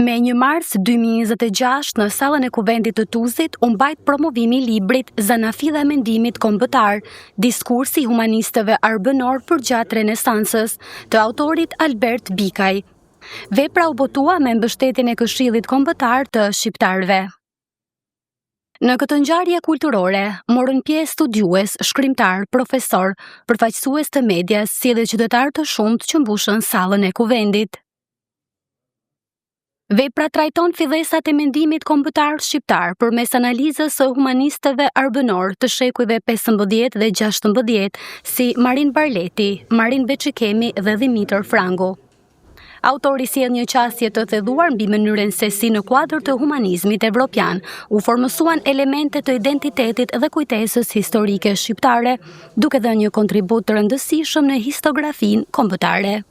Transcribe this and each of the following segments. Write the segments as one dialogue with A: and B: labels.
A: Me 1 mars 2026 në sallën e Kuvendit të Tuzit u mbajt promovimi i librit Zanafilla e mendimit kombëtar, diskursi i humanistëve arbënorë përgjatë Renesansës, të autorit Albert Bikaj. Vepra u botua me mbështetjen e Këshillit Kombëtar të Shqiptarëve. Në këtë ngjarje kulturore morën pjesë studiues, shkrimtarë, profesorë, përfaqësues të medias, si dhe qytetarë të shumtë që mbushën sallën e kuvendit. Vepra trajton fillesat e mendimit kombëtar shqiptar përmes analizës së humanistëve arbënorë të shekujve 15 dhe 16, si Marin Barleti, Marin Beçikemi dhe Dhimitër Frangu. Autori sjell një qasje të thelluar mbi mënyrën se si në kuadër të humanizmit evropian u formësuan elemente të identitetit dhe kujtesës historike shqiptare, duke dhënë një kontribut të rëndësishëm në histografinë kombëtare.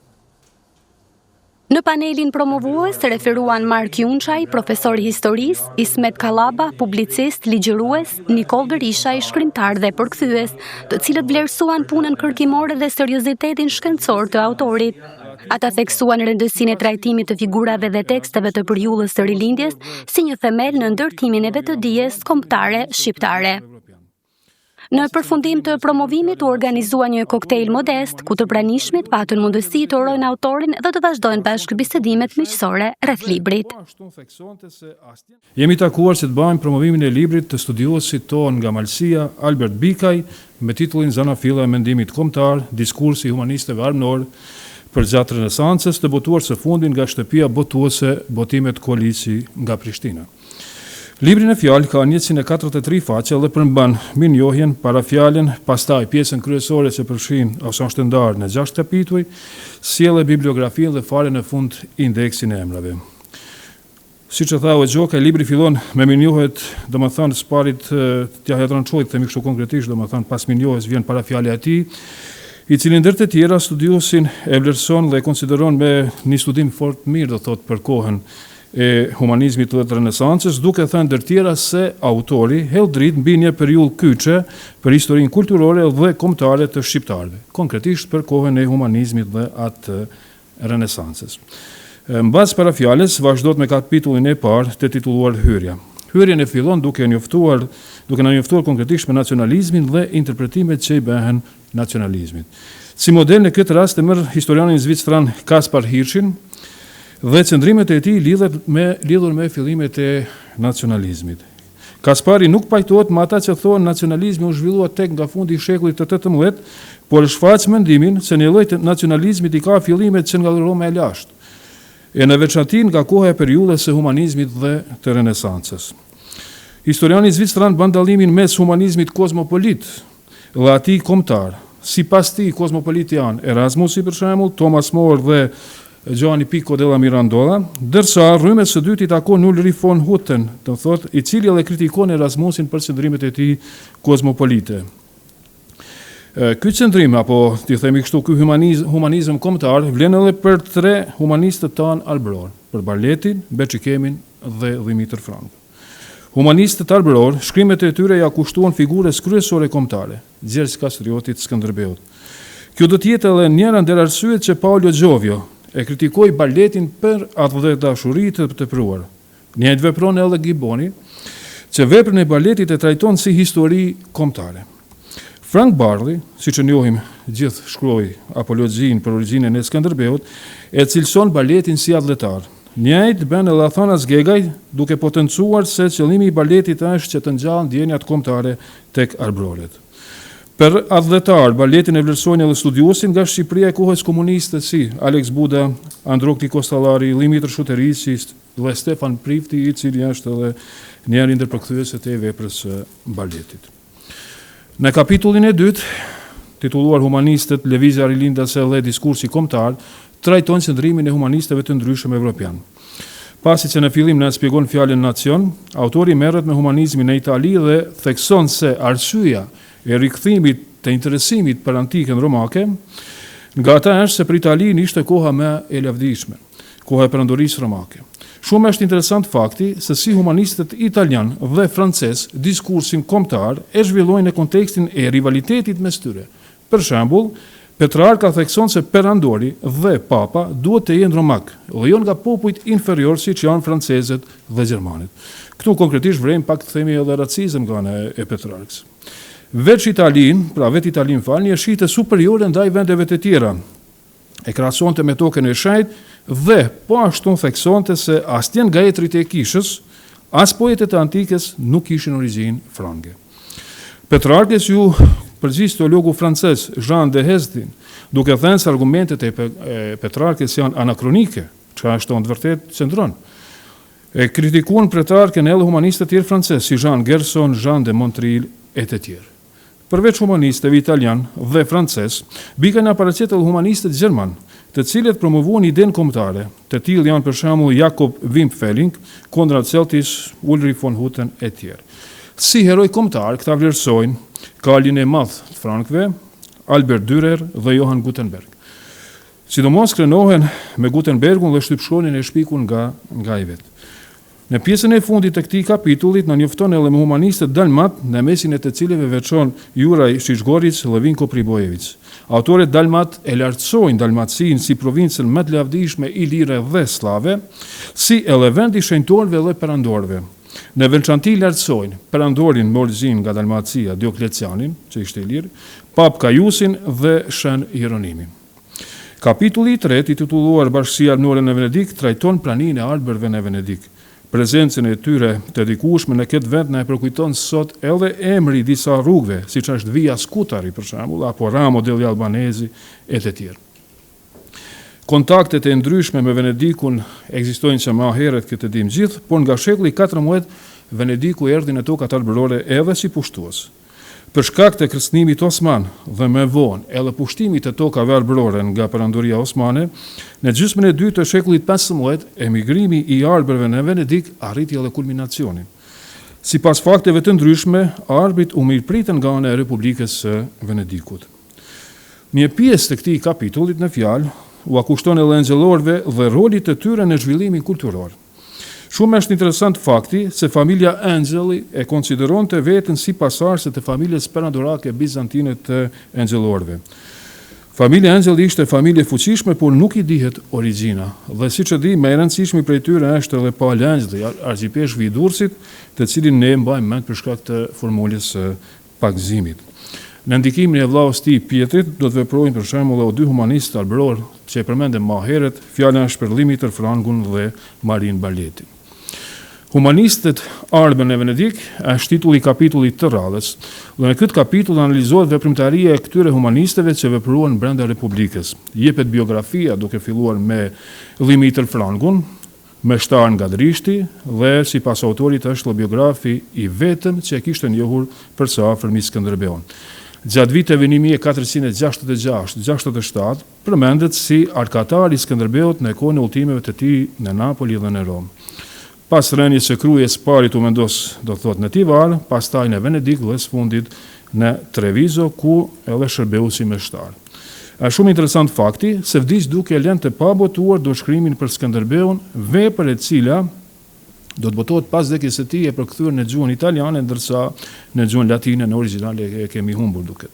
A: Në panelin promovues referuan Mark Junçaj, profesor i historisë, Ismet Kallaba, publicist, ligjërues, Nikoll Berishaj, shkrimtar dhe përkthyes, të cilët vlerësuan punën kërkimore dhe seriozitetin shkencor të autorit. Ata theksuan rëndësinë e trajtimit të figurave dhe teksteve të periudhës së Rilindjes si një themel në ndërtimin e vetëdijes kombëtare shqiptare. Në përfundim të promovimit u organizua një koktejl modest ku të pranishmit patën mundësi të urojnë autorin dhe të vazhdojnë bashkëbisedimet miqësore rreth librit.
B: Jemi takuar që të bëjmë promovimin e librit të studiuesit tonë nga Malësia, Albert Bikaj, me titullin Zanafilla e mendimit kombëtar, diskursi i humanistëve arbnorë përgjatë Renesancës, të botuar së fundmi nga shtëpia botuese Botimet Koliqi nga Prishtina. Libri në fjalë ka 143 faqe dhe përmban mirënjohjen, parafjalën, pastaj pjesën kryesore që përfshin ose është e ndarë në 6 kapituj, sjellë bibliografinë dhe fare në fund indeksin e emrave. Siç e tha edhe Gjokaj, libri fillon me mirënjohjet, domethënë së pari të Jahja Trançoit, themi kështu konkretisht, domethënë pas mirënjohjes vjen parafjalja e tij, i cili ndër të tjera studiuesin e vlerëson dhe e konsideron me një studim fort mirë, do thotë, për kohën e humanizmit dhe të Renesancës, duke thënë ndër tjera se autori hedh dritë mbi një periudhë kyçe për historinë kulturore dhe kombëtare të shqiptarëve, konkretisht për kohën e humanizmit dhe atë të Renesancës. Mbas parafjalës vazhdohet me kapitullin e parë të titulluar Hyrja. Hyrjen e fillon duke njoftuar, duke na njoftuar konkretisht me nacionalizmin dhe interpretimet që i bëhen nacionalizmit. Si model në këtë rast e merr historianin zvicran Kaspar Hirshin dhe qëndrimet e tij lidhet me lidhur me fillimet e nacionalizmit. Kaspari nuk pajtohet me ata që thonë nacionalizmi u zhvillua tek nga fundi i shekullit të 18, por shfaq mendimin se një lloj të nacionalizmit i ka fillimet që nga Roma e lashtë, e në veçanti nga koha e periudhës së humanizmit dhe të Renesancës. Historiani zvicran bën dallimin mes humanizmit kozmopolit dhe atij kombëtar. Sipas tij, kozmopolit janë Erasmusi për shembull, Thomas More dhe Giovanni Pico della Mirandola, ndërsa rrymës së dytë i takon Ulrich von Hutten, do thotë, i cili edhe kritikon Erasmusin për qëndrimet e tij kozmopolite. Ky qëndrim, apo t'i themi kështu, ky humanizëm kombëtar vlen edhe për tre humanistët tanë arbërorë, për Barletin, Beçikemin dhe Dhimitër Frangun. Humanistët arbërorë, shkrimet e tyre ia kushtuan figurës kryesore kombëtare, Gjergj Kastriotit Skënderbeut. Kjo do të jetë edhe njëra ndër arsyet që Paolo Giovio e kritikoi Barletin për atdhedashuri të tepruar. Njëjtë vepron edhe Gibboni, që veprën e Barletit e trajton si histori kombëtare. Frang Bardhi, siç e njohim gjithë shkroi apologjinë për origjinën e Skënderbeut, e cilëson Barletin si atdhetar. Njëjtë bën edhe Athanas Gegaj, duke potencuar se qëllimi i Barletit është që të ngjallë ndjenjat kombëtare tek arbërorët. Për atdhetar, Barletin e vlerësojnë edhe studiuesit nga Shqipëria e kohës komuniste si Aleks Buda, Androkli Kostallari, Dhimitër Shuteriqi dhe Stefan Prifti, i cili është edhe njëri ndër përkthyesit e veprës së Barletit. Në kapitullin e dytë, titulluar Humanistët, Lëvizja Rilindase dhe Diskursi Kombëtar, trajton qëndrimin e humanistëve të ndryshëm evropianë. Pasi që në fillim na shpjegon fjalën nacion, autori merret me humanizmin në Itali dhe thekson se arsyeja e rikthimit të interesimit për antiken romake nga ata është se për Italinë ishte koha më e lavdishme. Koha e Perandorisë Romake. Shumë është interesant fakti se si humanistët italianë dhe francezë diskursin kombëtar e zhvillojnë në kontekstin e rivalitetit mes tyre. Për shembull, Petrarka thekson se perandori dhe papa duhet të jenë romakë dhe jo nga popujt inferiorë siç janë francezët dhe gjermanët. Këtu konkretisht vërejmë pak të themi edhe racizëm nga ana e Petrarkës. Veç Italinë, pra vetë Italinë falni, e shihte superiore ndaj vendeve të tjera. E krahasonte me tokën e shenjtë dhe po ashtu theksonte se asnjë nga etërit e kishës, as poetët e antikës nuk kishin origjinë frange. Petrarkës iu përgjigj teologu francez Jean de Hesdin, duke thënë se argumentet e Petrarkës janë anakronike, çka është në të vërtetë qëndron. E kritikuan Petrarkën edhe humanistët tjerë francezë, si Jean Gerson, Jean de Montril e të tjerë. Përveç humanistëve italianë dhe francezë, Bikaj na paraqet edhe humanistët gjermanë, të cilët promovuan idenë kombëtare. Të tillë janë për shembull Jakob Wimpfeling, Konrad Celtis, Ulrich von Hutten etj. Si heroj kombëtar këta vlerësojnë Karlin e Madh të Frankëve, Albert Dürer dhe Johann Gutenberg. Sidomos krenohen me Gutenbergun dhe shtypshkronjën e shpikur nga nga ai vetë. Në pjesën e fundit të këtij kapitullit na njofton edhe me humanistët dalmat, në mesin e të cilëve veçon Juraj Šišgorić dhe Vinko Pribojević. Autorët dalmat e lartësojnë Dalmacinë si provincën më të lavdishme ilire dhe sllave, si edhe vend i shenjtorëve dhe perandorëve. Në veçanti lartësojnë perandorin me origjinë nga Dalmacia, Dioklecianin, që ishte ilir, Papë Kajusin dhe Shën Jeronimin. Kapitulli i tretë, i titulluar Bashkësia Arbnore në Venedik, trajton praninë e arbërve në Venedik. Prezencën e tyre të dikurshme në këtë vend na e përkujton sot edhe emri i disa rrugëve, siç është Via Scutari, për shembull, apo Ramo degli Albanesi e të tjerë. Kontaktet e ndryshme me Venedikun ekzistojnë që ma herët këtë e dimë gjithë, por nga shekulli i 14 Venediku erdhi në tokat arbërore edhe si pushtues. Për shkak të kërcënimit osman dhe më vonë edhe pushtimit të tokave arbërore nga Perandoria Osmane, në gjysmën e dytë të shekullit 15, emigrimi i arbërve në Venedik arriti edhe kulminacionin. Sipas fakteve të ndryshme, arbrit u mirëpritën nga ana e Republikës së Venedikut. Një pjesë të këtij kapitullit në fjalë ua kushton edhe engjëllorëve dhe rolit të tyre në zhvillimin kulturor. Shumë është interesant fakti se familja Engjëlli e konsideronte veten si pasardhëse të familjes perandorake bizantine të Engjëllorëve. Familja Engjëlli ishte familje e fuqishme, por nuk i dihet origjina. Dhe siç e dimë, më i rëndësishmi prej tyre është edhe Pal Engjëlli, argjipeshkvi i Durrësit, të cilin ne e mbajmë mend për shkak të formulës së pagëzimit. Në ndikimin e vëllaut të tij Pjetrit do të veprojnë për shembull edhe dy humanistë arbërorë që e përmendëm ma herët, fjala është për Dhimitër Frangun dhe Marin Barletin. Humanistët arbër në Venedik është titulli i kapitullit të radhës, dhe në këtë kapitull analizohet veprimtaria e këtyre humanistëve që vepruan brenda Republikës. Jepet biografia duke filluar me Dhimitër Frangun, Meshtar nga Drishti dhe sipas autorit është dhe biografi i vetëm që e kishte njohur për së afërmi Skënderbeun. Gjatë viteve 1466, 67, përmendet si arkatar i Skënderbeut në kohën e udhëtimeve të tij në Napoli dhe në Romë. Pas rënies së Krujës së parit u vendos, do të thotë, në Tivar, pastaj në Venedik dhe së fundit në Trevizo, ku edhe shërbeu si meshtar. Është shumë interesant fakti se vdiq duke lënë të pabotuar dorëshkrimin për Skënderbeun, vepër e cila do të botohet pas vdekjes së tij e përkthyer në gjuhën italiane, ndërsa në gjuhën latine në origjinal e kemi humbur duket.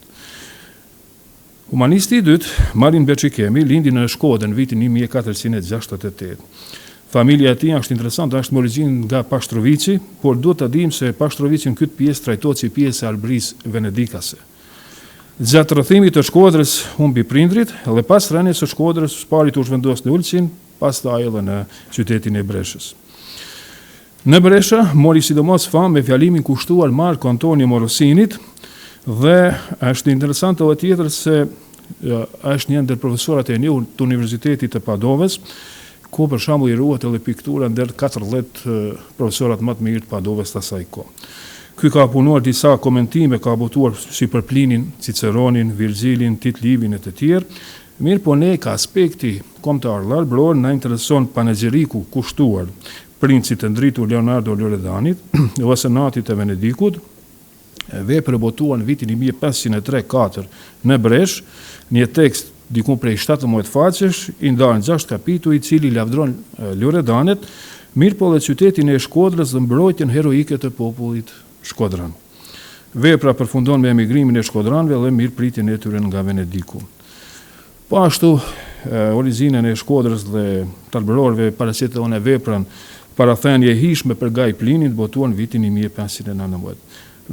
B: Humanisti i dytë, Marin Beçikemi, lindi në Shkodër në vitin 1468. Familja e tij është interesante, është me origjinë nga Pashtrovici, por duhet ta dimë se Pashtrovici në këtë pjesë trajtohet si pjesë e Arbërisë venedikase. Gjatë rrethimit të Shkodrës humbi prindërit dhe pas rënies së Shkodrës së parit u zhvendos në Ulqin, pastaj edhe në qytetin e Breshës. Në Bresha mori sidomos famë me fjalimin kushtuar Marko Antonio Morosinit dhe është interesante edhe tjetër se është një ndër profesorat e njohur të Universitetit të Padovës, ku për shembull i ruhet edhe piktura ndër 40 profesorat më të mirë të Padovës të asaj kohe. Ky ka punuar disa komentime, ka botuar si për Plinin, Ciceronin, Virgjilin, Tit Livin e të tjerë, mirëpo ne ka aspekti kombëtar dhe arbëror na intereson panegjiriku kushtuar princit të ndritur Leonardo Loredanit dhe Senatit të Venedikut, vepër e botuar në vitin 1503-4 në Breshë, një tekst diku prej 17 faqesh, i ndarë në 6 kapituj, i cili lavdron Loredanet, mirëpo dhe qytetin e Shkodrës dhe mbrojtjen heroike të popullit shkodran. Vepra përfundon me emigrimin e shkodranëve dhe mirëpritjen e tyre nga Venediku. Po ashtu, origjinën e Shkodrës dhe të arbërorëve paraqet edhe në veprën Parathënie e hijshme për Gaj Plinin, të botuar në vitin 1519.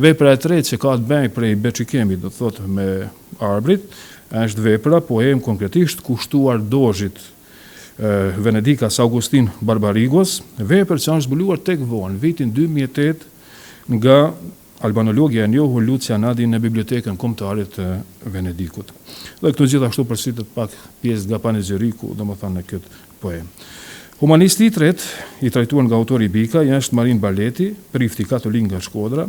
B: Vepra e tretë që ka të bëjë prej Beçikemit, do të thotë me arbrit, është vepra, poemë konkretisht, kushtuar dozhit venedikas Augustin Barbarigos, vepër që është zbuluar tek vonë, vitin 2008, nga albanologja e njohur Lucia Nadi në Bibliotekën Kombëtare të Venedikut. Dhe këtu gjithashtu përsëritet pak pjesë nga panegjiriku, domethënë në këtë poemë. Humanisti i tretë, i trajtuar nga autori Bikaj, është Marin Barleti, prifti katolik nga Shkodra,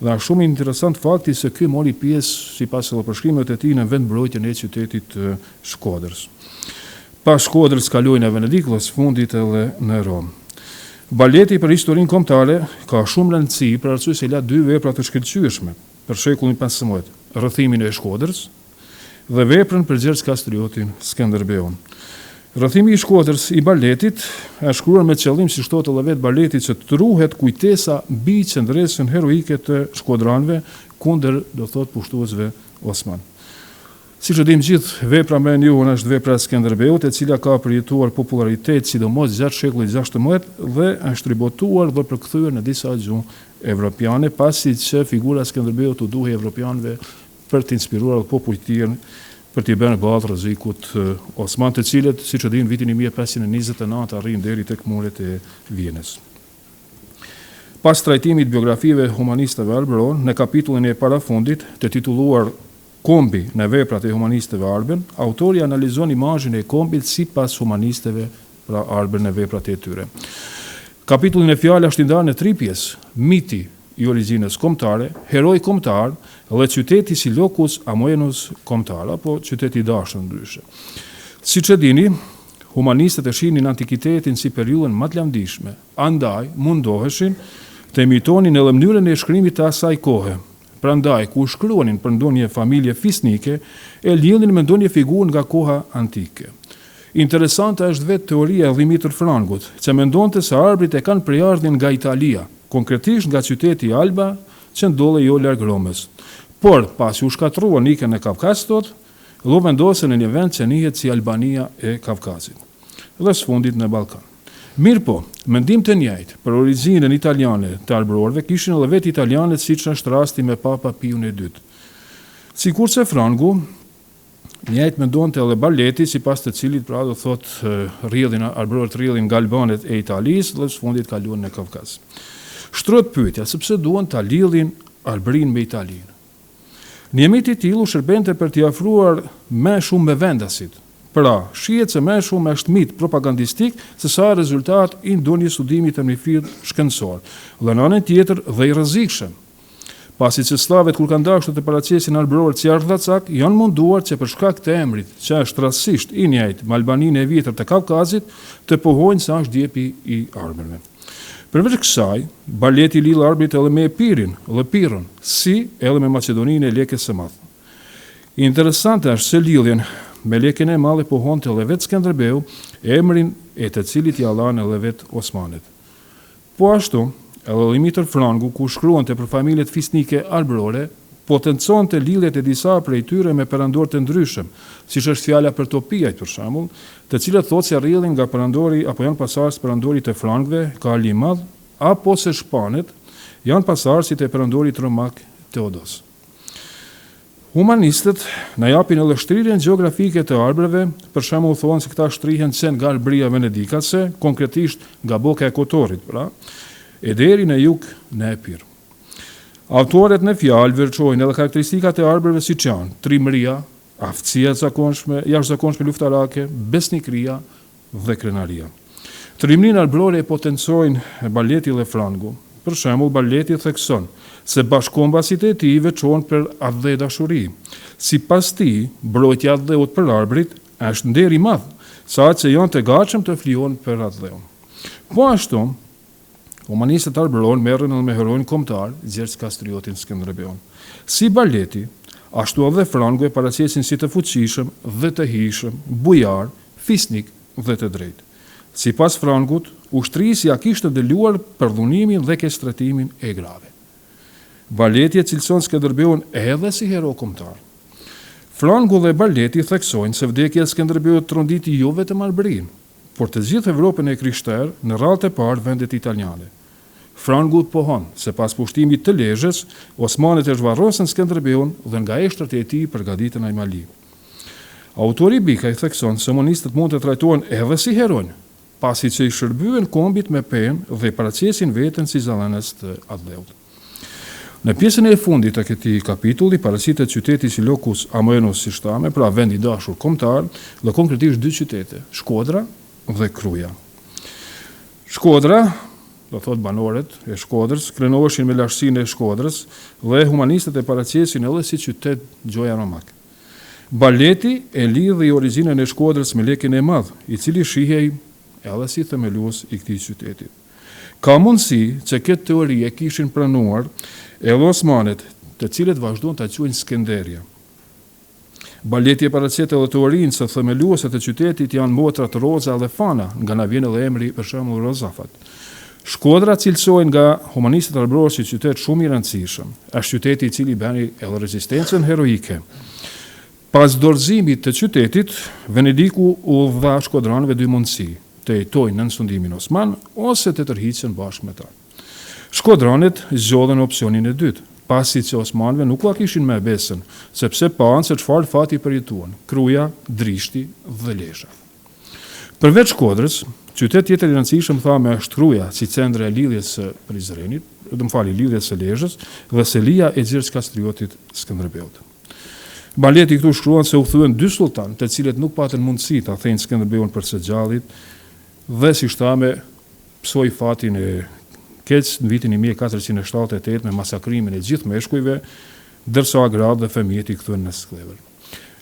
B: dhe është shumë interesant fakti se ky mori pjesë, sipas edhe përshkrimeve të tij, në vendmbrojtjen e qytetit të Shkodrës. Pas Shkodrës kaloi në Venedik dhe së fundit edhe në Romë. Barleti për historinë kombëtare ka shumë rëndësi për arsye se la dy vepra të shkëlqyeshme për shekullin 15, Rrëthimin e Shkodrës dhe veprën për Gjergj Kastriotin Skënderbeun. Rrëthimi i Shkodrës i Barletit është shkruar me qëllim, siç thotë edhe vetë Barleti, që të ruhet kujtesa mbi qëndresën heroike të shkodranëve kundër, do thotë, pushtuesve osmanë. Siç e dimë gjithë, vepra më e njohur është vepra e Skënderbeut, e cila ka përjetuar popullaritet sidomos gjatë shekullit 16 dhe është ribotuar dhe përkthyer në disa gjuhë evropiane, pasi që figura e Skënderbeut u duhej evropianëve për të inspiruar edhe popujt tjerë për t'i bërë ballë rrezikut osman, të cilët, siç e dimë, vitin 1529 arrijnë deri tek muret e Vjenës. Pas trajtimit biografive humanistëve arbërorë, në kapitullin e parafundit, të titulluar Kombi në veprat e humanistëve arbër, autori analizon imazhin e kombit sipas humanistëve, pra arbër në veprat e tyre. Kapitulli në fjalë është i ndarë në tri pjesë, miti i origjinës kombëtare, heroi kombëtar dhe qyteti si locus amoenus kombëtar apo qyteti i dashur ndryshe. Siç e dini, humanistët e shihnin antikitetin si periudhën më të lavdishme, andaj mundoheshin të imitonin edhe mënyrën e shkrimit të asaj kohe, Prandaj, kur shkruanin për ndonjë familje fisnike, e lidhnin me ndonjë figurë nga koha antike. Interesante është vetë teoria e Dhimitër Frangut, që mendonte se arbrit e kanë prejardhjen nga Italia, konkretisht nga qyteti Alba, që ndodhej jo larg Romës. Por, pasi u shkatërruan ikën në Kavkaz, thotë, dhe u vendosën në një vend që njihet si Albania e Kavkazit. Dhe së fundit në Ballkan. Mirëpo, mendim të njëjtë për origjinën italiane të arbërorëve kishin edhe vetë italianët siç është rasti me Papa Piun e Dytë. Sikurse Frangu, njëjtë mendonte edhe Barleti, sipas të cilit pra do thotë rrjedhin arbërorët rrjedhin nga albanët e Italisë dhe së fundit kaluan në Kavkaz. Shtrohet pyetja se pse duan ta lidhin Arbërinë me Italinë. Një mit i tillë u shërbente për t'i afruar më shumë me vendasit. Pra, shihet se më shumë është mit propagandistik se sa rezultat i ndonjë studimi të mirëfilltë shkencor, dhe në anën tjetër dhe i rrezikshëm. Pasi që sllavet kur kanë dashur të paraqesin arbërorët si ardhacak, janë munduar që për shkak të emrit, që është rastësisht i njëjtë me Albaninë e vjetër të Kavkazit, të pohojnë se është djepi i arbërve. Përveç kësaj, Barleti lidh arbrit edhe me Epirin dhe Pirrën, si edhe me Maqedoninë e Lekës së Madh. Interesante është se lidhjen me Lekën e Madh e pohonte edhe vetë Skënderbeu, emrin e të cilit ia lanë edhe vetë osmanët. Po ashtu, edhe Dhimitër Frangu, kur shkruante për familjet fisnike arbërore, potenconte lidhjet e disa prej tyre me perandorë të ndryshëm, siç është fjala për Topiajt, për shembull, të cilët thotë se rrjedhin nga perandori apo janë pasardhës të perandorit të Frankëve, Karli i Madh, apo se Shpanët janë pasardhësit e perandorit romak Teodos. Humanistët na japin edhe shtrirjen gjeografike të arbërve, për shembull thonë se këta shtrihen që nga Arbëria venedikase, konkretisht nga Boka e Kotorrit, pra, e deri në jug në Epir. Autorët në fjalë veçojnë edhe karakteristikat e arbërve siç janë, trimëria, aftësia e zakonshme, jashtëzakonshme luftarake, besnikëria dhe krenaria. Trimërinë arbërore e potencojnë Barleti dhe Frangu. Për shembull, Barleti thekson se bashkëkombasit e tij veçohen për atdhedashuri. Sipas tij, mbrojtja e atdheut për arbrit është nder i madh, saqë janë të gatshëm të flijohen për atdheun. Po ashtu, Humanistët arbërorë merren edhe me heroin kombëtar, Gjergj Kastriotin Skënderbeun. Si Barleti, ashtu edhe Frangu e paraqesin si të fuqishëm dhe të hijshëm, bujar, fisnik dhe të drejtë. Sipas Frangut, ushtrisë ia kishte ndaluar përdhunimin dhe keqtrajtimin e grave. Barleti e cilëson Skënderbeun edhe si hero kombëtar. Frangu dhe Barleti theksojnë se vdekja e Skënderbeut tronditi jo vetëm Arbërinë, por të gjithë Evropën e krishterë, në radhë të parë vendet italiane. Frangu pohon se pas pushtimit të Lezhës, osmanët e zhvarrosën Skënderbeun dhe nga eshtrat e tij përgatitën hajmali. Autori Bikaj thekson se humanistët mund të trajtohen edhe si heronj, pasi që i shërbyen kombit me penë dhe e paraqesin veten si zëdhënës të atdheut. Në pjesën e fundit të këtij kapitulli paraqitet qyteti si locus amoenus siç thame, pra vend i dashur kombëtar dhe konkretisht dy qytete, Shkodra dhe Kruja. Shkodra, do thotë banorët e Shkodrës, krenoheshin me lashtësinë e Shkodrës dhe humanistët e paraqesin edhe si qytet gjoja romak. Barleti e lidhi origjinën e Shkodrës me Lekën e Madh, i cili shihej edhe si themelues i këtij qyteti. Ka mundësi që këtë teori e kishin pranuar edhe osmanët, të cilët vazhduan ta quajnë Skenderja. Barleti e paraqet edhe teorinë se themeluese të qytetit janë motrat Roza dhe Fana, nga na vjen edhe emri për shembull Rozafat. Shkodra cilësohej nga humanistët arbërorë si qytet shumë i rëndësishëm. Është qyteti i cili bëri edhe rezistencën heroike. Pas dorëzimit të qytetit, Venediku u dha shkodranëve dy mundësi, të jetojnë nën sundimin osman ose të tërhiqen bashkë me ta. Shkodranët zgjodhën opsionin e dytë, pasi që osmanëve nuk ua kishin më besën, sepse panë se çfarë fati përjetuan, Kruja, Drishti dhe Lezha. Përveç Shkodrës, qytet tjetër i rëndësishëm thame është Kruja, si qendra e Lidhjes së Prizrenit, më falni, Lidhjes së Lezhës dhe selia e Gjergj Kastriotit Skënderbeut. Barleti këtu shkruan se u thyen dy sulltanë, të cilët nuk patën mundësi ta thejnë Skënderbeun për së gjallit dhe siç thame pësoi fatin e keq në vitin 1478 me masakrimin e gjithë meshkujve, ndërsa gratë dhe fëmijët i kthyen në skllevër.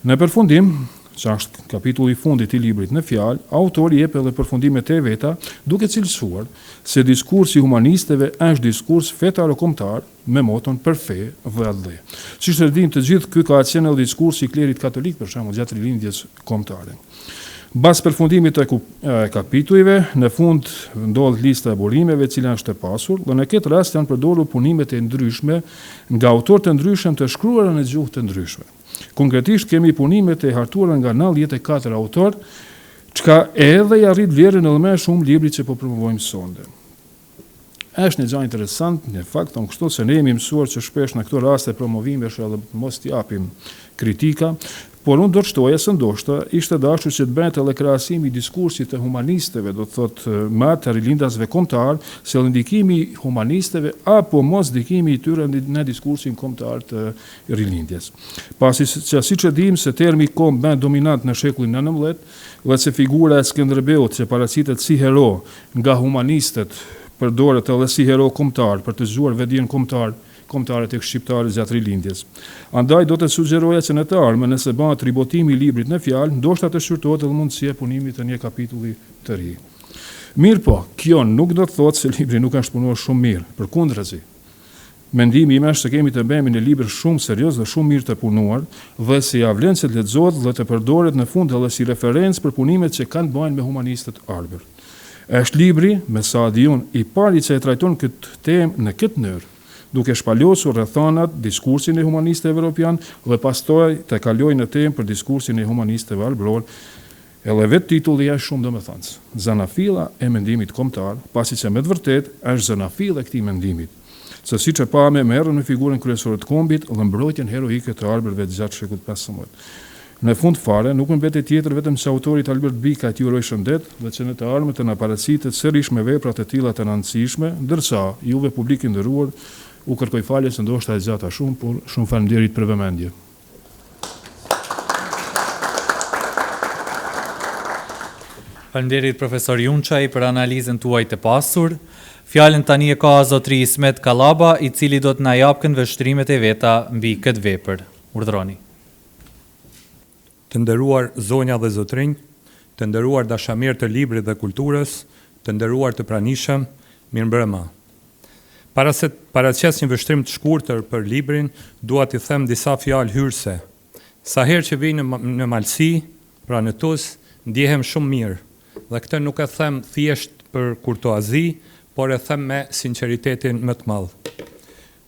B: Në përfundim, që është kapitulli i fundit i librit në fjalë, autori jep edhe përfundimet e veta, duke cilësuar se diskursi i humanistëve është diskurs fetaro-kombëtar, me moton për fe dhe atdhe. Siç e dimë të gjithë, ky ka qenë edhe diskursi i klerit katolik, për shembull, gjatë Rilindjes Kombëtare. Mbas përfundimit të kapitujve, në fund ndodhet lista e burimeve, e cila është e pasur, dhe në këtë rast janë përdorur punimet e ndryshme nga autorë të ndryshëm të shkruara në gjuhë të ndryshme. Konkretisht kemi punimet e hartuara nga 94 autorë, çka edhe ia rrit vlerën edhe më shumë librit që po promovojmë sonte. Është një gjë interesant, në fakt, thonë kështu se ne jemi mësuar që shpesh në këto raste promovimesh edhe mos të japim kritika, por unë do të shtoja se ndoshta ishte dashur që të bëhet edhe krahasimi i diskursit të humanistëve, do të thotë me atë të rilindasve kombëtar, se edhe ndikimi i humanistëve apo mos ndikimi i tyre në diskursin kombëtar të rilindjes. Pasi që siç e dimë se termi komb bëhet dominant në shekullin 19 dhe se figura e Skënderbeut që paraqitet si hero nga humanistët përdoret edhe si hero kombëtar për të zgjuar vetëdijen kombëtar kombëtare tek shqiptarët gjatë Rilindjes. Andaj do të sugjeroja që në të ardhmen, nëse bëhet ribotimi i librit në fjalë, ndoshta të shqyrtohet edhe mundësia e punimit të një kapitulli të ri. Mirëpo, kjo nuk do të thotë se libri nuk është punuar shumë mirë, përkundrazi. Mendimi im është se kemi të bëjmë me një libër shumë serioz dhe shumë mirë të punuar dhe se ia vlen që të lexohet dhe të përdoret në fund edhe si referencë për punimet që kanë të bëjnë me humanistët arbër. Është libri, me sa di unë, i pari që e trajton këtë temë në këtë mënyrë, duke shpalosur rrethanat, diskursin e humanistëve evropianë dhe pastaj të kalojë në temë për diskursin e humanistëve arbërorë Edhe vetë titulli është shumë domethënës, Zanafilla e mendimit kombëtar, pasi që me të vërtetë është zanafillë e këtij mendimit, se siç e pame merren me figurën kryesore të kombit dhe mbrojtjen heroike të arbërve gjatë shekullit 15. Në fund fare, nuk më mbetet tjetër vetëm se autorit Albert Bikaj t'i uroj shëndet dhe që në të ardhmen të na paraqitet sërish me vepra të tilla të rëndësishme, ndërsa, juve publik i nderuar, u kërkoj falje se ndoshta e zgjata shumë, por shumë faleminderit për vëmendje.
C: Faleminderit profesor Junçaj për analizën tuaj të pasur. Fjalën tani e ka zotëri Ismet Kallaba, i cili do të na japë këndvështrimet e veta mbi këtë vepër. Urdhëroni.
D: Të nderuar zonja dhe zotërinj, të nderuar dashamirë të librit dhe kulturës, të nderuar të pranishëm, mirëmbrëma. Para se të paraqes një vështrim të shkurtër për librin, dua t'i them disa fjalë hyrëse. Sa herë që vij në në Malësi, pra në Tuz, ndjehem shumë mirë. Dhe këtë nuk e them thjesht për kurtoazi, por e them me sinqeritetin më të madh.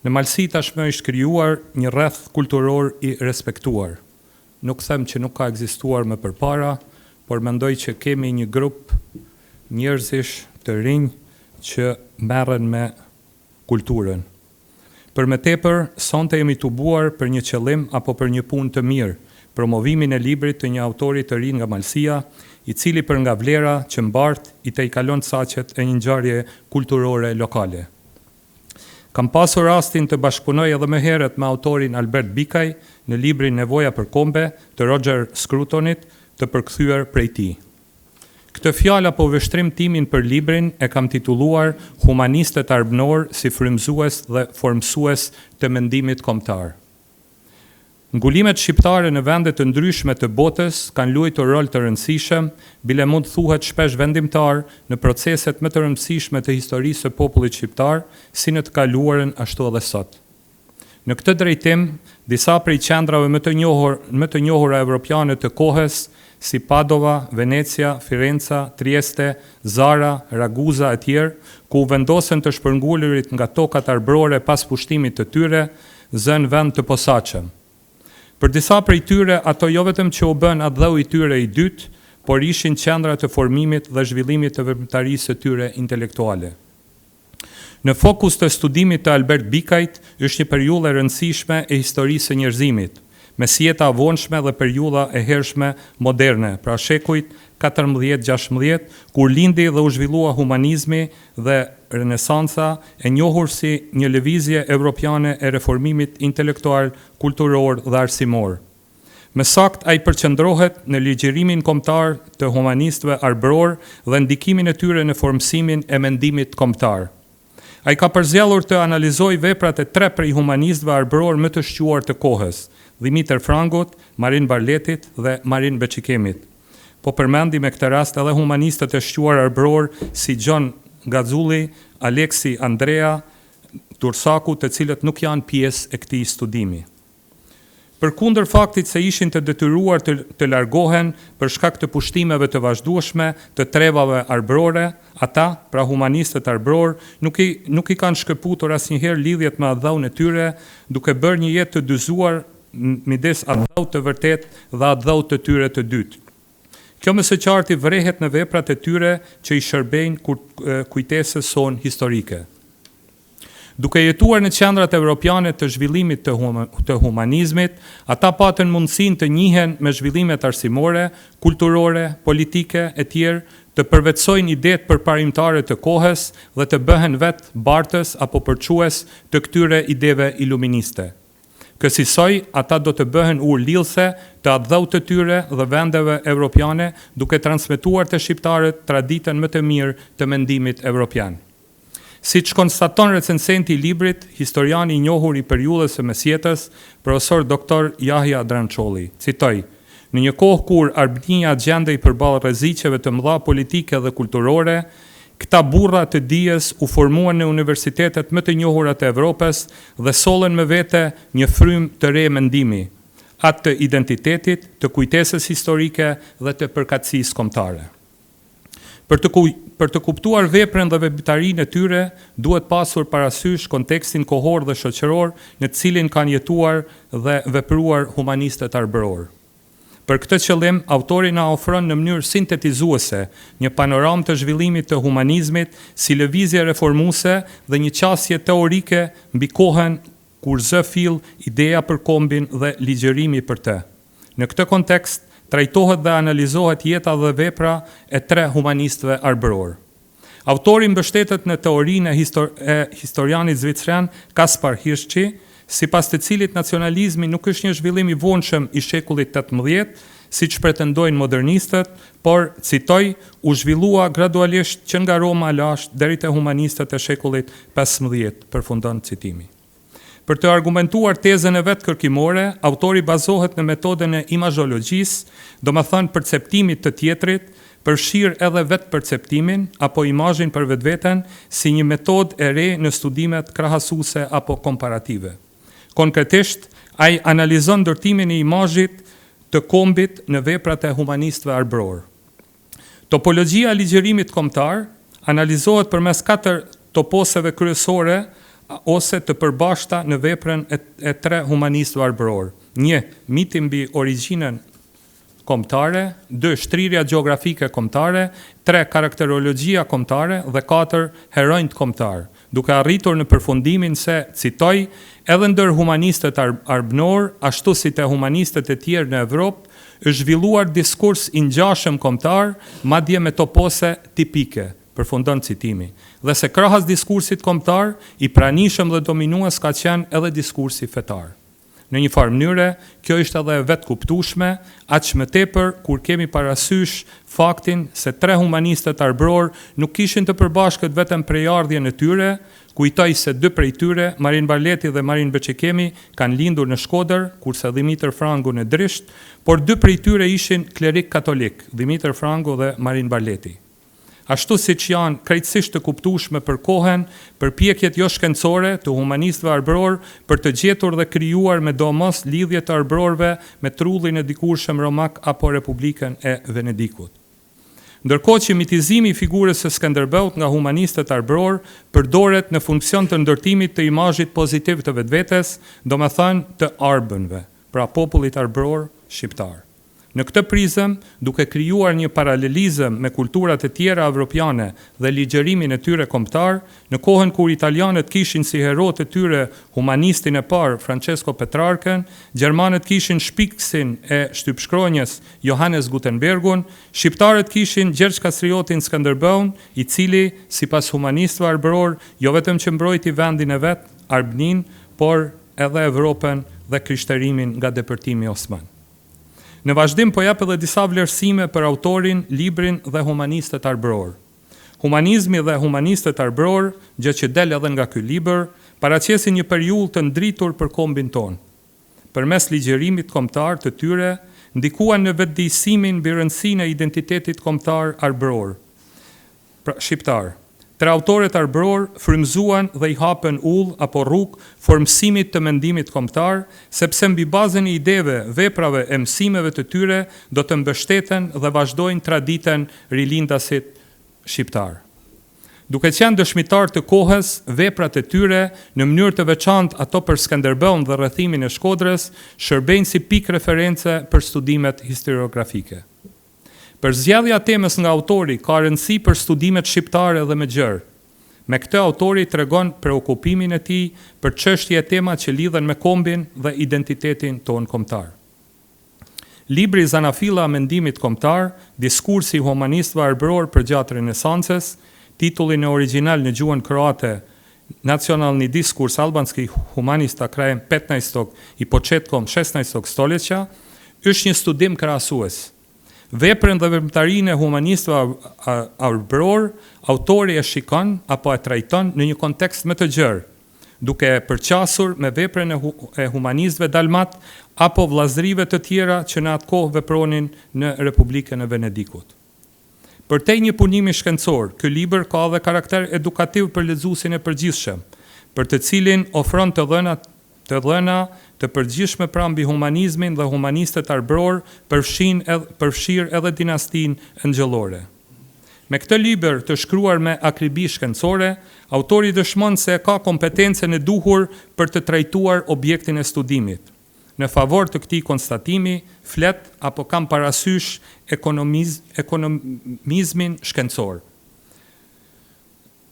D: Në Malësi tashmë është krijuar një rreth kulturor i respektuar. Nuk them që nuk ka ekzistuar më përpara, por mendoj që kemi një grup njerëzish të rinj që merren me kulturën. Për më tepër, sonte jemi tubuar për një qëllim apo për një punë të mirë, promovimin e librit të një autori të ri nga Malësia, i cili për nga vlera që mbart i tejkalon caqet e një ngjarjeje kulturore lokale. Kam pasur rastin të bashkëpunoj edhe më herët me autorin Albert Bikaj në librin Nevoja për kombe të Roger Scrutonit, të përkthyer prej tij. Këtë fjalë apo vështrim timin për librin e kam titulluar Humanistët arbnorë si frymëzues dhe formësues të mendimit kombëtar. Ngulimet shqiptare në vende të ndryshme të botës kanë luajtur rol të rëndësishëm, bile mund të thuhet shpesh vendimtar, në proceset më të rëndësishme të historisë së popullit shqiptar, si në të kaluarën ashtu edhe sot. Në këtë drejtim, disa prej qendrave më të njohur, më të njohura evropiane të kohës, si Padova, Venecia, Firenca, Trieste, Zara, Raguza etj, ku u vendosën të shpërngulurit nga tokat arbërore pas pushtimit të tyre, zënë vend të posaçëm. Për disa prej tyre, ato jo vetëm që u bënë atdheu i tyre i dytë, por ishin qendra të formimit dhe zhvillimit të veprimtarisë së tyre intelektuale. Në fokus të studimit të Albert Bikajt është një periudhë e rëndësishme e historisë së njerëzimit, mesjeta e vonshme dhe periudha e hershme moderne, pra shekujt 14, 16, kur lindi dhe u zhvillua humanizmi dhe Renesanca, e njohur si një lëvizje evropiane e reformimit intelektual, kulturor dhe arsimor. Më saktë, ai përqendrohet në ligjërimin kombëtar të humanistëve arbërorë dhe ndikimin e tyre në formësimin e mendimit kombëtar. Ai ka përzgjedhur të analizojë veprat e tre prej humanistëve arbërorë më të shquar të kohës, Dhimitër Frangut, Marin Barletit dhe Marin Beçikemit. Po përmendi me këtë rast edhe humanistët e shquar arbërorë si Gjon Gaxhulli, Aleksi Andrea Durrsaku të cilët nuk janë pjesë e këtij studimi. Përkundër faktit se ishin të detyruar të të largohen për shkak të pushtimeve të vazhdueshme të trevave arbërore, ata, pra humanistët arbërorë, nuk i nuk i kanë shkëputur asnjëherë lidhjet me atdheun e tyre, duke bërë një jetë të dyzuar midis atdheut të vërtetë dhe atdheut të tyre të dytë. Kjo më së qarti vërehet në veprat e tyre që i shërbejnë kujtesës sonë historike. Duke jetuar në qendrat evropiane të zhvillimit të, të humanizmit, ata patën mundësinë të njihen me zhvillimet arsimore, kulturore, politike etj., të përvetësojnë idetë përparimtare të kohës dhe të bëhen vetë bartës apo përçues të këtyre ideve iluministe. Kësisoj, ata do të bëhen urë lidhëse të atdheut të tyre dhe vendeve evropiane, duke transmetuar te shqiptarët traditën më të mirë të mendimit evropian. Siç konstaton recensenti i librit, historiani i njohur i periudhës së mesjetës, profesor doktor Jahja Drançolli, citoj, Në një kohë kur Arbnia gjendej përballë rreziqeve të mëdha politike dhe kulturore, këta burra të dijes u formuan në universitetet më të njohura të Evropës dhe sollën me vete një frymë të re mendimi, atë të identitetit, të kujtesës historike dhe të përkatësisë kombëtare. Për të për të kuptuar veprën dhe veprimtarinë e tyre, duhet pasur parasysh kontekstin kohor dhe shoqëror në të cilin kanë jetuar dhe vepruar humanistët arbërorë. Për këtë qëllim, autori na ofron në mënyrë sintetizuese një panoramë të zhvillimit të humanizmit si lëvizje reformuese dhe një qasje teorike mbi kohën kur zë fill ideja për kombin dhe ligjërimi për të. Në këtë kontekst, trajtohet dhe analizohet jeta dhe vepra e tre humanistëve arbërorë. Autori mbështetet në teorinë e histor e historianit zviceran Kaspar Hirschi, sipas të cilit nacionalizmi nuk është një zhvillim i vonshëm i shekullit 18, siç pretendojnë modernistët, por, citoj, u zhvillua gradualisht që nga Roma e lashtë deri te humanistët e shekullit 15, përfundon citimi. Për të argumentuar tezën e vet kërkimore, autori bazohet në metodën e imazhologjisë, domethënë perceptimit të tjetrit, përfshirë edhe vetëperceptimin apo imazhin për vetveten si një metodë e re në studimet krahasuese apo komparative. Konkretisht, ai analizon ndërtimin e imazhit të kombit në veprat e humanistëve arbërorë. Topologjia e ligjërimit kombëtar analizohet përmes katër toposeve kryesore ose të përbashkëta në veprën e, e tre humanistëve arbërorë. Një, miti mbi origjinën kombëtare, dy, shtrirja gjeografike kombëtare, tre, karakterologjia kombëtare dhe katër, heronjtë kombëtarë, duke arritur në përfundimin se, citoj, edhe ndër humanistët arbnorë, ashtu si te humanistët e tjerë në Evropë, është zhvilluar diskurs i ngjashëm kombëtar, madje me topose tipike, përfundon citimi, dhe se krahas diskursit kombëtar, i pranishëm dhe dominues ka qenë edhe diskursi fetar. Në një farë mënyre, kjo ishte edhe e vetëkuptueshme, aq më tepër kur kemi parasysh faktin se tre humanistët arbërorë nuk kishin të përbashkët vetëm prejardhjen e tyre, kujtoj se dy prej tyre, Marin Barleti dhe Marin Beçikemi, kanë lindur në Shkodër, kurse Dhimitër Frangu në Drisht, por dy prej tyre ishin klerikë katolikë, Dhimitër Frangu dhe Marin Barleti. Ashtu siç janë krejtësisht të kuptueshme për kohën, përpjekjet joshkencore të humanistëve arbërorë për të gjetur dhe krijuar medoemos lidhje të arbërorëve me trullin e dikurshëm romak apo Republikën e Venedikut. Ndërkohë që mitizimi i figurës së Skënderbeut nga humanistët arbërorë përdoret në funksion të ndërtimit të imazhit pozitiv të vetvetes, domethënë të arbënve, pra popullit arbëror shqiptar. Në këtë prizëm, duke krijuar një paralelizëm me kulturat e tjera evropiane dhe ligjërimin e tyre kombëtar, në kohën kur italianët kishin si hero të tyre humanistin e parë Francesco Petrarkën, gjermanët kishin shpikësin e shtypshkronjës Johannes Gutenbergun, shqiptarët kishin Gjergj Kastriotin Skënderbeun, i cili, sipas humanistëve arbërorë, jo vetëm që mbrojti vendin e vet, Arbninë, por edhe Evropën dhe krishterimin nga depërtimi osman. Në vazhdim po jap edhe disa vlerësime për autorin, librin dhe humanistët arbërorë. Humanizmi dhe humanistët arbërorë, gjë që del edhe nga ky libër, paraqesin një periudhë të ndritur për kombin tonë. Përmes ligjërimit kombëtar të tyre, ndikuan në vetëdijësimin mbi rëndësinë e identitetit kombëtar arbëror. Pra, shqiptar. Tre autorët arbërorë frymëzuan dhe i hapën udhë apo rrugë formësimit të mendimit kombëtar, sepse mbi bazën e ideve, veprave e mësimeve të tyre do të mbështeten dhe vazhdojnë traditën rilindasit shqiptarë. Duke qenë dëshmitarë të kohës, veprat e tyre, në mënyrë të veçantë ato për Skënderbeun dhe rrethimin e Shkodrës, shërbejnë si pikë reference për studimet historiografike. Përzgjedhja e temës nga autori ka rëndësi për studimet shqiptare dhe më gjerë. Me këtë autori tregon preokupimin e tij për çështje e tema që lidhen me kombin dhe identitetin tonë kombëtar. Libri Zanafilla e mendimit kombëtar, diskursi i humanistëve arbërorë përgjatë Renesancës, titulli në origjinal në gjuhën kroate Nacionalni diskurs albanskih humanista krajem petnaestog i početkom šesnaestog stoljeća, është një studim krahasues. Veprën dhe veprimtarinë e humanistëve arbërorë, autori e shikon apo e trajton në një kontekst më të gjerë, duke e përqasur me veprën e humanistëve dalmatë apo vëllazërive të tjera që në atë kohë vepronin në Republikën e Venedikut. Përtej një punimi shkencor, ky libër ka edhe karakter edukativ për lexuesin e përgjithshëm, për të cilin ofron të dhëna të dhëna të përgjithshme pra mbi humanizmin dhe humanistët arbërorë, përfshin edhe përfshirë edhe dinastinë engjëllore. Me këtë libër të shkruar me akribi shkencore, autori dëshmon se e ka kompetencën e duhur për të trajtuar objektin e studimit. Në favor të këtij konstatimi flet apo kam parasysh ekonomizmin shkencor.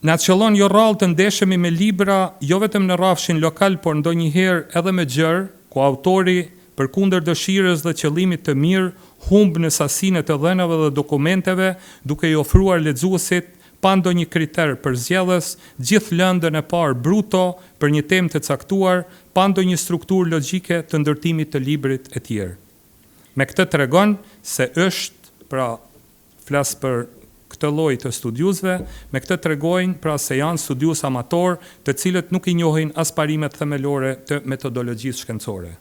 D: Na qëllon jo rrallë të ndeshemi me libra jo vetëm në rrafshin lokal por ndonjëherë edhe më gjerë, ku autori, përkundër dëshirës dhe qëllimit të mirë, humb në sasinë e të dhënave dhe dokumenteve duke i ofruar lexuesit pa ndonjë kriter përzgjedhës, gjithë lëndën e parë bruto për një temë të caktuar, pa ndonjë strukturë logjike të ndërtimit të librit etj. Me këtë tregon se është, pra flas për këtë lloj të studiuesve, me këtë tregojnë pra se janë studiues amatorë, të cilët nuk i njohin as parimet themelore të metodologjisë shkencore.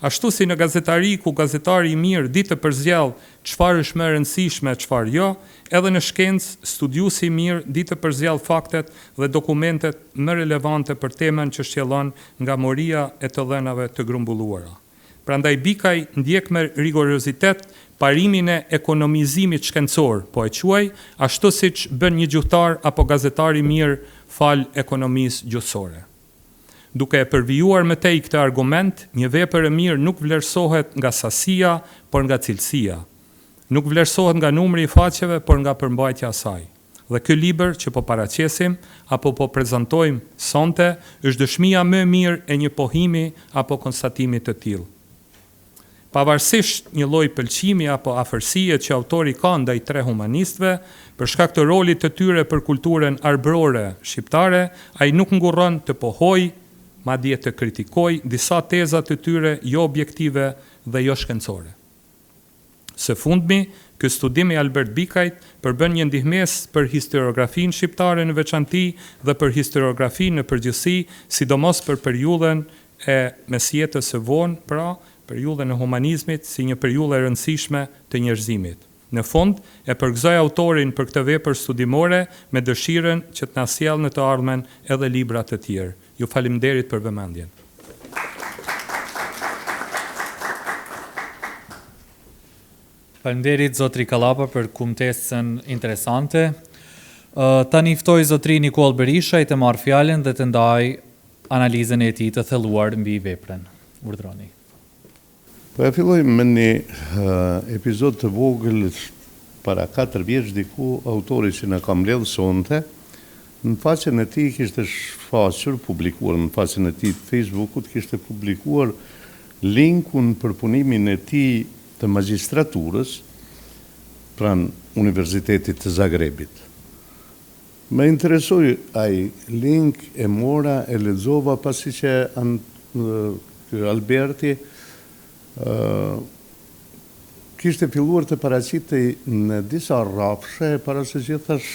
D: Ashtu si në gazetari ku gazetari i mirë di të përzgjedhë çfarë është më e rëndësishme e çfarë jo, edhe në shkencë, studiuesi i mirë di të përzgjedhë faktet dhe dokumentet më relevante për temën që shtjellon nga moria e të dhënave të grumbulluara. Prandaj Bikaj ndjek me rigorozitet parimin e ekonomizimit shkencor, po e quaj, ashtu siç bën një gjuhëtar apo gazetar i mirë falë ekonomisë gjuhësore. Duke e përvijuar më tej këtë argument, një vepër e mirë nuk vlerësohet nga sasia, por nga cilësia. Nuk vlerësohet nga numri i faqeve, por nga përmbajtja e saj. Dhe ky libër që po paraqesim, apo po prezantojmë sonte, është dëshmia më e mirë e një pohimi apo konstatimi të tillë. Pavarësisht një lloj pëlqimi apo afërsie që autori ka ndaj tre humanistëve, për shkak të rolit të tyre për kulturën arbërore shqiptare, ai nuk ngurron të pohojë, madje të kritikojë disa teza të tyre joobjektive dhe joshkencore. Së fundmi, ky studim i Albert Bikajt përbën një ndihmesë për historiografinë shqiptare në veçanti dhe për historiografinë në përgjithësi, sidomos për periudhën e mesjetës së vonë, pra, periudhën e humanizmit si një periudhë e rëndësishme të njerëzimit. Në fund, e përgëzoj autorin për këtë vepër studimore me dëshirën që të na sjellë në të ardhmen edhe libra të tjerë. Ju faleminderit për vëmendjen.
C: Faleminderit zotri Kallaba për kumtesën interesante. Tani ftoj zotri Nikollë Berishaj të marrë fjalën dhe të ndajë analizën e tij të thelluar mbi veprën. Urdhëroni.
E: Po e filloj me një epizod të vogël para 4 vjetësh diku autori që na ka mbledhë sonte në faqen e tij kishte shfaqur, publikuar në faqen e tij të Facebookut kishte publikuar linkun për punimin e tij të magjistraturës pranë Universitetit të Zagrebit. Më interesoi ai link, e mora, e lexova pasi që ky Alberti kishte filluar të paraqitej në disa rrafshe, para së gjithash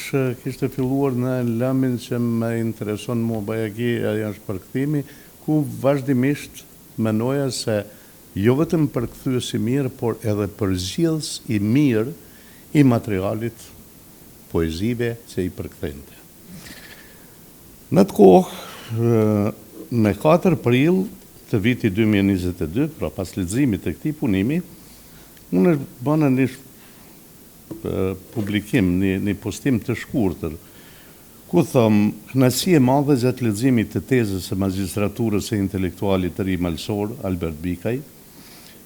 E: kishte filluar në lëmin që më intereson mua bajagi, ai është përkthimi, ku vazhdimisht menoja se jo vetëm përkthyes i mirë, por edhe përzgjedhës i mirë i materialit poezive që i përkthente. Në atë kohë, me 4 prill të vitit 2022, pra pas leximit të këtij punimi, unë bëna një publikim, një, një postim të shkurtër, ku them, kënaqësi e madhe gjatë leximit të tezës së magjistraturës së intelektualit të ri malësor, Albert Bikaj,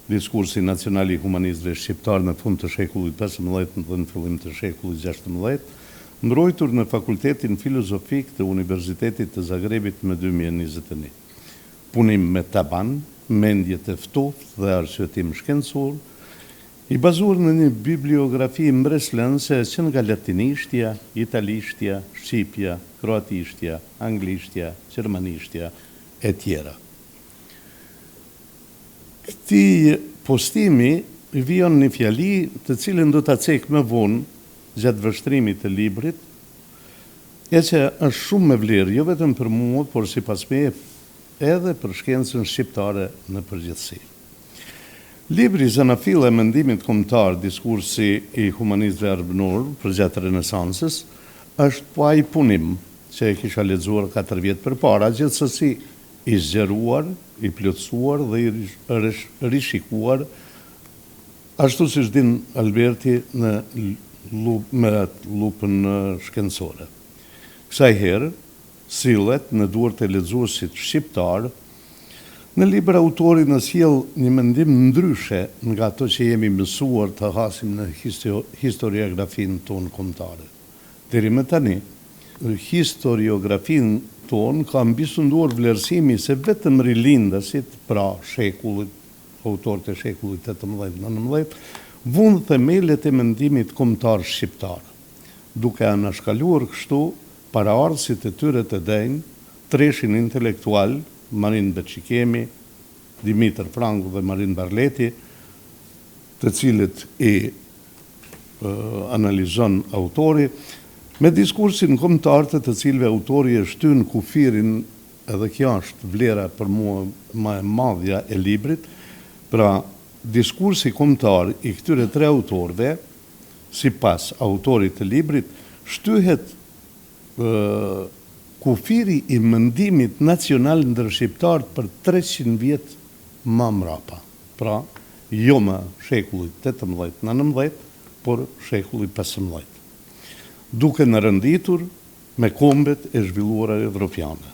E: Diskursi nacional i humanistëve shqiptarë në fund të shekullit 15 dhe në fillim të shekullit 16, mbrojtur në Fakultetin Filozofik të Universitetit të Zagrebit më 2021. Punim me taban, mendje të ftoftë dhe arsyetim shkencor, i bazuar në një bibliografi mbresëlënëse që nga latinishtja, italishtja, shqipja, kroatishtja, anglishtja, gjermanishtja e tjera. Këtij postimi i vijon një fjali, të cilën do ta cek më vonë gjatë vështrimit të librit, e që është shumë me vlerë jo vetëm për mua, por sipas meje edhe për shkencën shqiptare në përgjithësi. Libri Zanafilla e mendimit kombëtar, diskursi i humanistëve arbënorë përgjatë Renesansës, është po ai punim që e kisha lexuar 4 vjet përpara, gjithsesi i zgjeruar, i plotësuar dhe i rishikuar, ashtu siç din Alberti në me atë llupën shkencore. Kësaj herë, sillet në duart e lexuesit shqiptar, në libër autori na sjell një mendim ndryshe nga ato që jemi mësuar të hasim në historiografinë tonë kombëtare. Deri më tani, në historiografinë tonë ka mbisunduar vlerësimi se vetëm rilindasit, pra shekullit, autorët e shekullit 18, 19, vunë themelet e mendimit kombëtar shqiptar, duke anashkaluar kështu paraardhësit e tyre të denjë, treshin intelektual, Marin Beçikemi, Dhimitër Frangu dhe Marin Barleti, të cilët i analizon autori, me diskursin kombëtar të të cilëve autori e shtyn kufirin, edhe kjo është vlera për mua më e madhja e librit, pra diskursi kombëtar i këtyre tre autorëve, sipas autorit të librit, shtyhet kufiri i mendimit nacional ndër shqiptarët për 300 vjet ma mrapa. Pra, jo më shekulli 18, 19, por shekulli 15. Duke na renditur me kombet e zhvilluara evropiane.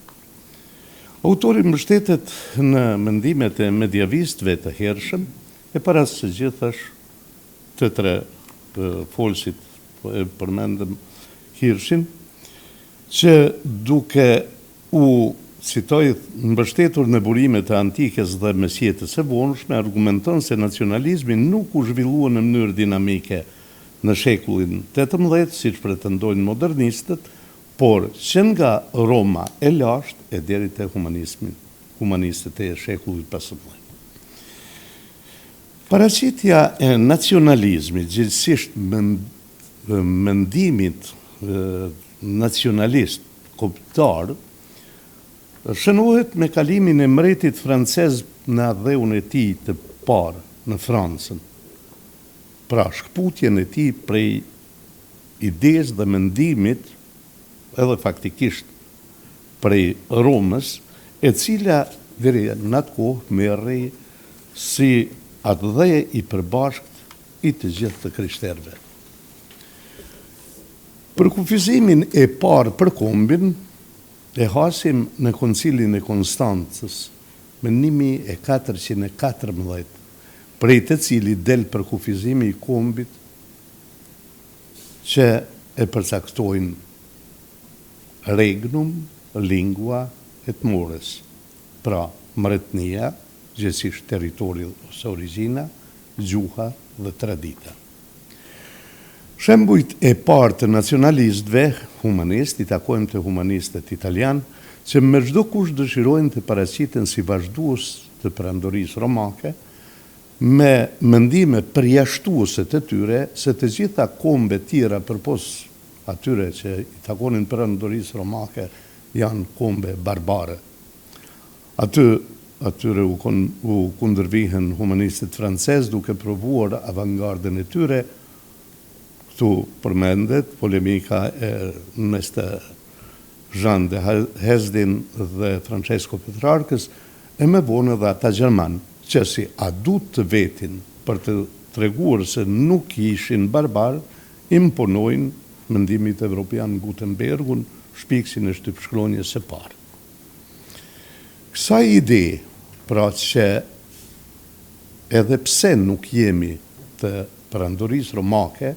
E: Autori mbështetet në mendimet e mediavistëve të hershëm e para së gjithash të tre folësit e përmendëm Hirshin, që duke u, citoj, mbështetur në burime të antikes dhe mesjetës së vonshme, argumenton se nacionalizmi nuk u zhvillua në mënyrë dinamike në shekullin 18, siç pretendojnë modernistët, por që nga Roma e lashtë e deri te humanizmi, humanistët e shekullit 15. Paraqitja e nacionalizmit, gjegjësisht mendimit nacionalist kombëtar, shënohet me kalimin e mbretit francez në atdheun e tij të parë, në Francën, pra shkëputjen e tij prej idesë dhe mendimit edhe faktikisht prej Romës, e cila deri në atë kohë merrej si atdhe i përbashkët i të gjithë të krishterëve. Përkufizimin e parë për kombin e hasim në Koncilin e Konstancës më 1414, prej të cilit del përkufizimi i kombit që e përcaktojnë regnum, lingua et mores, pra mbretnia, gjegjësisht territori ose origjina, gjuha dhe tradita. Shembujt e parë të nacionalistëve humanistë i takojmë te humanistët italianë, që me çdo kusht dëshirojnë të paraqiten si vazhdues të Perandorisë Romake, me mendime përjashtuese të tyre se të gjitha kombet tjera përpos atyre që i takonin Perandorisë Romake janë kombe barbare. Aty atyre u u kundërvihen humanistët francezë duke provuar avangardën e tyre, këtu përmendet polemika e në mes të Jean de Hesdin dhe Francesco Petrarkës, e më vonë edhe ata gjermanë, që si adut të vetin për të treguar se nuk ishin barbarë, imponojnë mendimit evropian Gutenbergun, shpikësin e shtypshkronjës së parë. Kësaj ide, pra që edhe pse nuk jemi të Perandorisë Romake,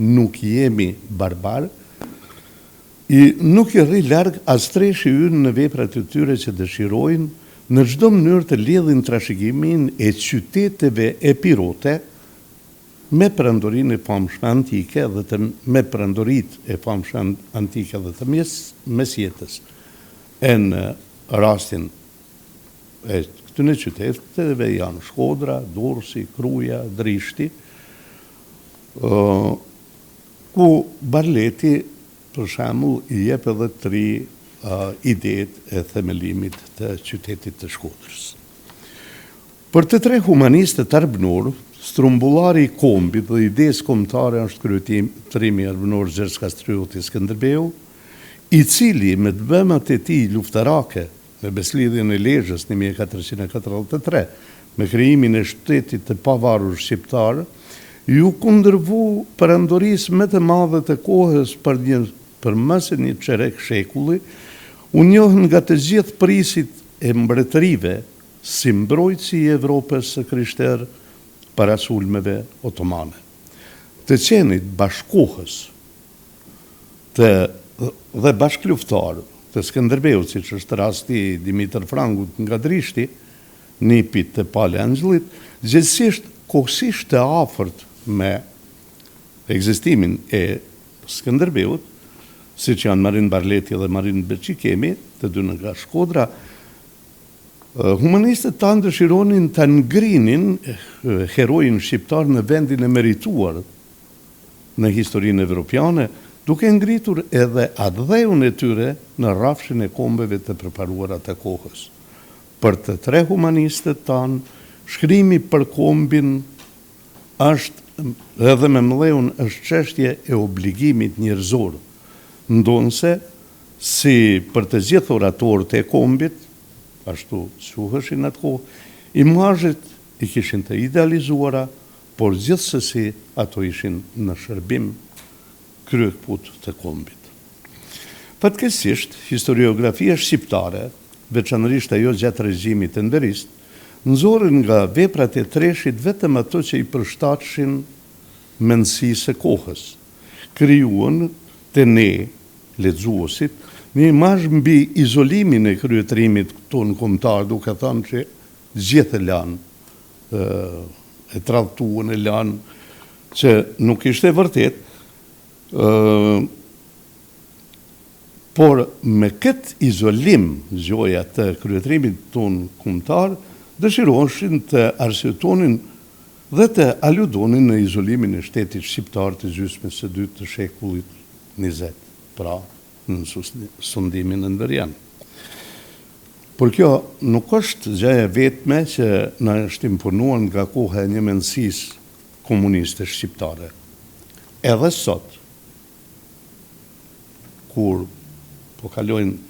E: nuk jemi barbarë, i nuk i rri larg as treshi ynë në veprat e tyre që dëshirojnë në çdo mënyrë të lidhin trashëgiminë e qyteteve epirote me perandorinë e famshme antike dhe të me perandoritë e famshme antike dhe të mes mesjetës. E në rastin e këtyre qyteteve janë Shkodra, Durrësi, Kruja, Drishti, ku Barleti për shembull i jep edhe tri idetë e themelimit të qytetit të Shkodrës. Për të tre humanistët arbnorë, strumbullari i kombit dhe idesë kombëtare është kryetrimi arbnor Gjergj Kastrioti Skënderbeu, i cili me të bëmat e tij luftarake, me Besëlidhjen e Lezhës 1443, me krijimin e shtetit të pavarur shqiptar, iu kundërvu perandorisë më të madhe të kohës për një për më se një çerek shekulli, u njoh nga të gjithë prijësit e mbretërive si mbrojtësi i Evropës së krishterë para sulmeve otomane. Të qenit bashkëkohës të dhe bashkëluftëtarë të Skënderbeut, siç është rasti i Dhimitër Frangut nga Drishti, nipit të Pal Engjëllit, gjegjësisht kohësisht të afërt me ekzistimin e Skënderbeut, siç janë Marin Barleti dhe Marin Beçikemi, të dy nga Shkodra, Humanistët tanë dëshironin ta ngrinin heroin shqiptar në vendin e merituar në historinë evropiane, duke ngritur edhe atdheun e tyre në rrafshin e kombeve të përparuara të kohës. Për të tre humanistët tanë, shkrimi për kombin është edhe mëmëdheun është çështje e obligimit njerëzor, ndonëse Si për të gjithë oratorët e kombit, ashtu quheshin në atë kohë, imazhet i kishin të idealizuara, por gjithsesi ato ishin në shërbim kryekëput të kombit. Fatkeqësisht, historiografia shqiptare, veçanërisht ajo gjatë regjimit enverist, nxorën nga veprat e Treshit vetëm ato që i përshtatshin mendësisë së kohës. Krijuan te ne, lexuesit, një imazh mbi izolimin e kryetrimit tonë kombëtar duke thënë që gjithë e lanë, e tradhtuan, e lanë, që nuk ishte e vërtetë, por me këtë izolim gjoja të kryetrimit tonë kombëtar, dëshiroheshin të arsyetonin dhe të aludonin në izolimin e shtetit shqiptar të gjysmës së dytë të shekullit 20, pra nën sundimin enverian. Por kjo nuk është gjëja e vetme që na është imponuar nga koha e njëmendësisë komuniste shqiptare. Edhe sot, kur po kalojnë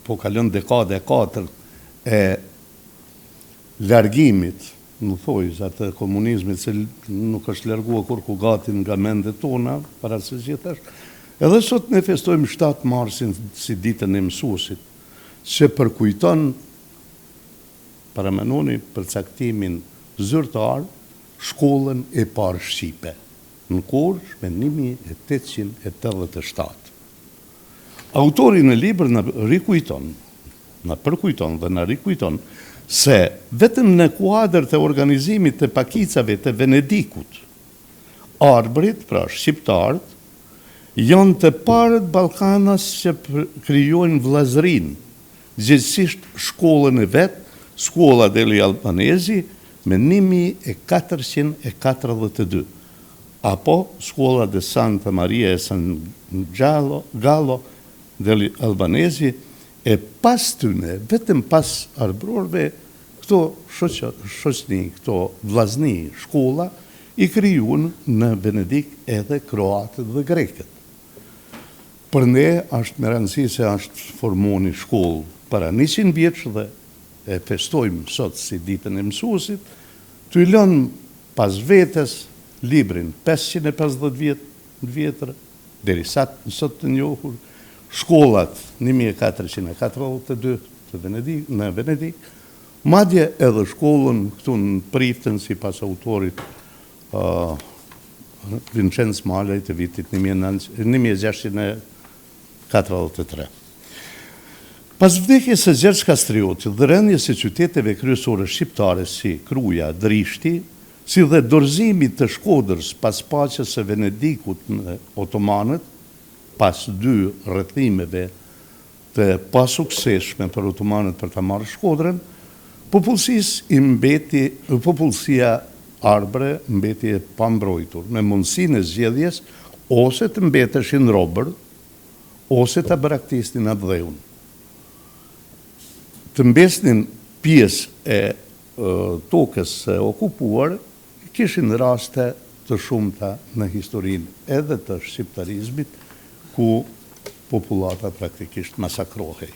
E: po kalon dekada e katërt e largimit në thonjëza të komunizmit se nuk është larguar kurrë gati nga mendet tona, para së gjithash, edhe sot ne festojmë 7 marsin si ditën e mësuesit, që përkujton, paramenoni përcaktimin zyrtar, shkollën e parë shqipe, në Korçë me 1887. Autori në libër na rikujton, na përkujton dhe na rikujton se vetëm në kuadër të organizimit të pakicave të Venedikut, arbërit, pra shqiptarët, janë të parët ballkanas që krijojnë vëllazërinë, gjegjësisht shkollën e vet, Scuola degli Albanesi, me 1442, apo Scuola de Santa Maria e San Gallo degli Albanesi, e pas tyne, vetëm pas arbërorëve, këto shoqni, këto vllazni, shkolla, i krijuan në Venedik edhe kroatët dhe grekët. Për ne është me rëndësi se është formuar një shkollë para 100 vjetësh dhe e festojmë sot si ditën e mësuesit, tuj lënë pas vetes librin 550 vjet të vjetër, deri sot të njohur, shkollat 1442 të Venedik, në Venedik, madje edhe shkollën këtu në Priftin sipas autorit uh, Vincenc Malaj të vitit 1643. Pas vdekjes së Gjergj Kastriotit dhe rënies së qyteteve kryesore shqiptare si Kruja, Drishti, si dhe dorëzimit të Shkodrës pas paqes së Venedikut me otomanët, pas dy rrethimeve të pasuksesshme për otomanët për ta marrë Shkodrën, popullsisë i mbeti popullsia arbëre mbeti e pambrojtur, me mundësinë e zgjedhjes ose të mbeteshin robër ose ta braktisnin atdheun. Të mbesnin pjesë e tokës së okupuar, kishin raste të shumta në historinë edhe të shqiptarizmit, ku popullata praktikisht masakrohej.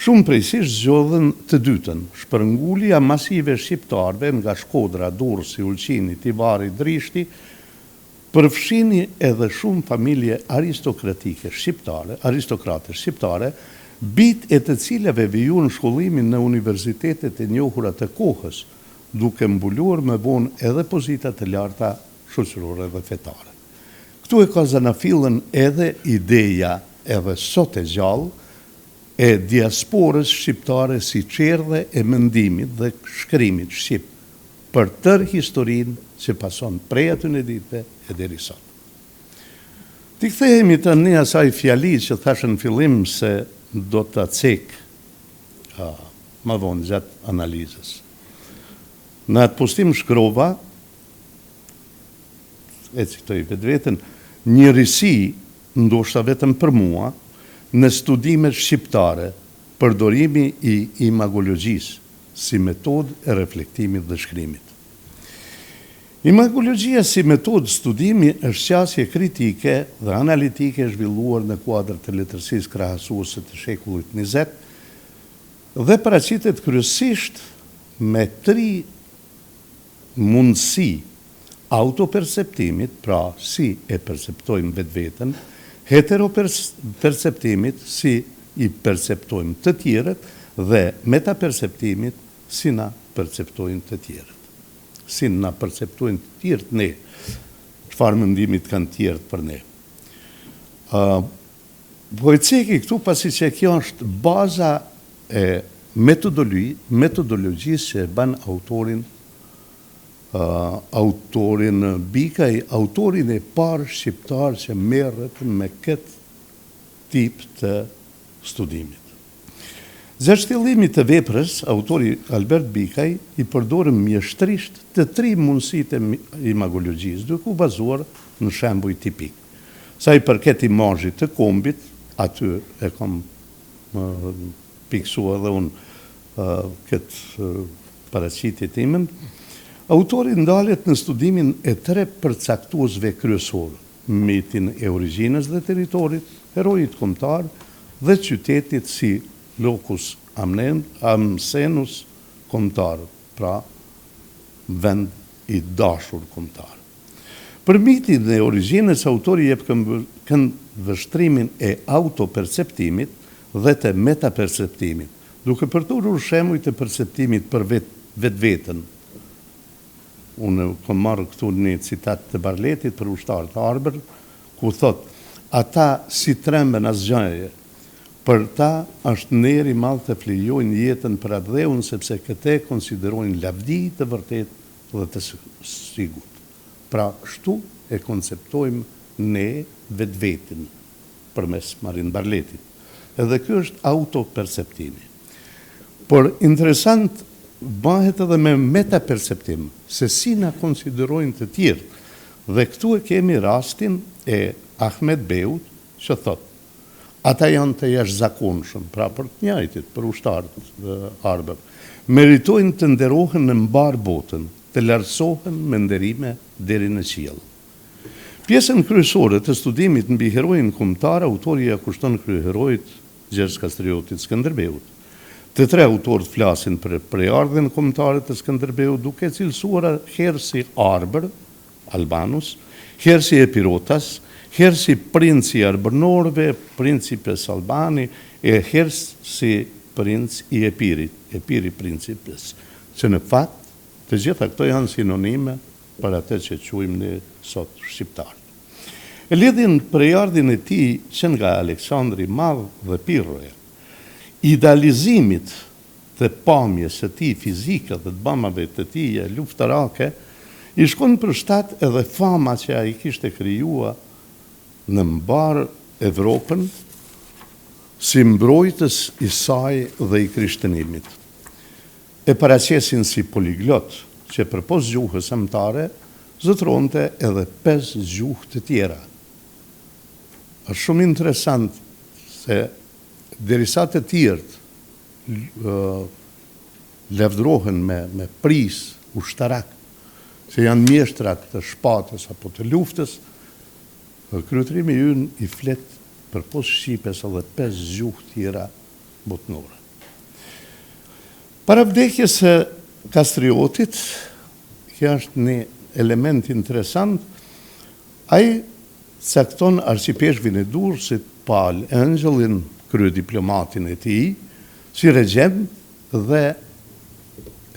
E: Shumë prej sysh zgjodhën të dytën, shpërngulja masive e shqiptarëve nga Shkodra, Durrësi, Ulqini, Tivari, Drishti, përfshini edhe shumë familje aristokratike shqiptare, aristokrate shqiptare, bijtë e të cilave vijuan shkollimin në universitetet e njohura të kohës, duke mbuluar më vonë edhe pozita të larta shoqërore dhe fetare. Këtu e ka zanafillën edhe ideja edhe sot e gjallë e diasporës shqiptare si çerdhe e mendimit dhe shkrimit shqip për tërë historinë që pason prej atyne ditëve e deri sot. T'i kthehemi tani asaj fjali që thashë në fillim se do ta cek më vonë gjatë analizës. Në atë postim shkrova, e citoj vetveten, një risi, ndoshta vetëm për mua, në studimet shqiptare, përdorimi i imagologjisë si metodë e reflektimit dhe shkrimit. Imagologjia si metodë studimi është qasje kritike dhe analitike e zhvilluar në kuadër të letërsisë krahasuese të shekullit 20 dhe paraqitet kryesisht me tri mundësi autoperceptimit, pra si e perceptojmë vetveten, heteroperceptimit, si i perceptojmë të tjerët dhe metaperceptimit si na perceptojnë të tjerët. Si na perceptojnë të tjerët ne, çfarë mendimit kanë të tjerët për ne. Po e ceki këtu pasi që kjo është baza e metodologjisë që e bën autorin autorin Bikaj, autorin e parë shqiptar që merret me këtë tip të studimit. Gjatë shtjellimit të veprës, autori Albert Bikaj i përdor mjeshtërisht të tri mundësitë e imagologjisë, duke u bazuar në shembuj tipikë. Sa i përket imazhit të kombit, aty e kam pikësuar edhe unë këtë paraqitje timen, autori ndalet në studimin e tre përcaktuesve kryesorë, mitin e origjinës dhe territorit, heroit kombëtar dhe qytetit si locus amoenus kombëtar, pra vend i dashur kombëtar. Për mitin e origjinës autori jep këndvështrimin e autoperceptimit dhe të metaperceptimit, duke përdorur shembuj të perceptimit për vetveten. Unë kam marrë këtu një citat të Barletit për ushtarët arbër, ku thotë, Ata s'i tremben asgjëje. Për ta është nder i madh të flijojnë jetën për atdheun sepse këtë e konsiderojnë lavdi të vërtetë dhe të sigurt. Pra kështu e konceptojmë ne vetveten përmes Marin Barletit. Edhe ky është autoperceptimi. Por interesant bëhet edhe me metaperceptim, se si na konsiderojnë të tjerët. Dhe këtu e kemi rastin e Ahmet Beut që thotë, Ata janë të jashtëzakonshëm, pra për të njëjtit, për ushtarët arbër. Meritojnë të nderohen në mbarë botën, të lartësohen me nderime deri në qiell. Pjesën kryesore të studimit mbi heroin kombëtar autori ia kushton kryeheroit Gjergj Kastriotit Skënderbeut. Të tre autorët flasin për prejardhjen kombëtare të Skënderbeut duke e cilësuar herë si arbër, Albanus, herë si epirotas, herë si princ i arbërnorëve, principes Albani, e herë si princ i Epirit, Epiri principes, që në fakt të gjitha këto janë sinonime për atë që quajmë ne sot shqiptarët. E lidhin prejardhjen e tij që nga Aleksandri i Madh dhe Pirroja. Idealizimit të pamjes së tij fizike dhe të bëmave të tij luftarake, i shkon për shtat edhe fama që ai kishte krijua në mbarë Evropën si mbrojtës i saj dhe i krishtënimit. E paraqesin si poliglot, që përpos gjuhës amtare, zotëronte edhe pesë gjuhë të tjera. Është shumë interesant se derisa të tjerët lavdërohen me me prijës ushtarak, se janë mjeshtra të shpatës apo të luftës, kryetrimi ynë i flet përpos shqipes edhe pesë gjuhë tjera botnore. Para vdekjes së Kastriotit, kjo është një element interesant, ai cakton arqipeshkvin e Durrësit, Pal Engjëllin, kryediplomatin e tij, si regjent dhe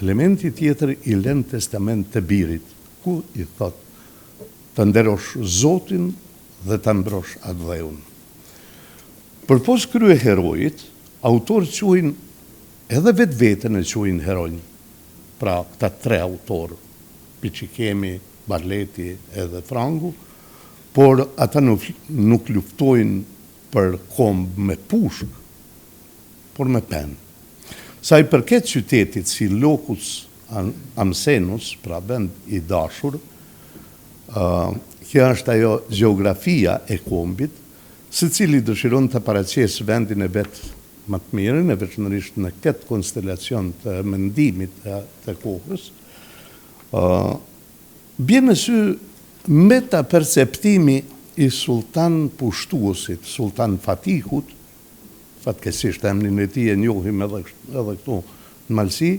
E: elementi tjetër i lën testament të birit, ku i thotë të nderosh Zotin dhe ta mbrosh atdheun. Përpos kryeheroit, autorët quajnë edhe vetveten e quajnë heronj, pra këta tre autorë, Piçikemi, Barleti edhe Frangu, por ata nuk nuk luftojnë për komb me pushkë, por me penë. Sa i përket qytetit si locus amoenus, pra vend i dashur, kjo është ajo gjeografia e kombit, Secili dëshiron të paraqesë vendin e vet më të mirën, e veçanërisht në këtë konstelacion të mendimit të kohës, bie në sy metaperceptimi i sulltan pushtuesit, Sulltan Fatihut, fatkeqësisht emrin e tij e njohim edhe edhe këtu në Malësi,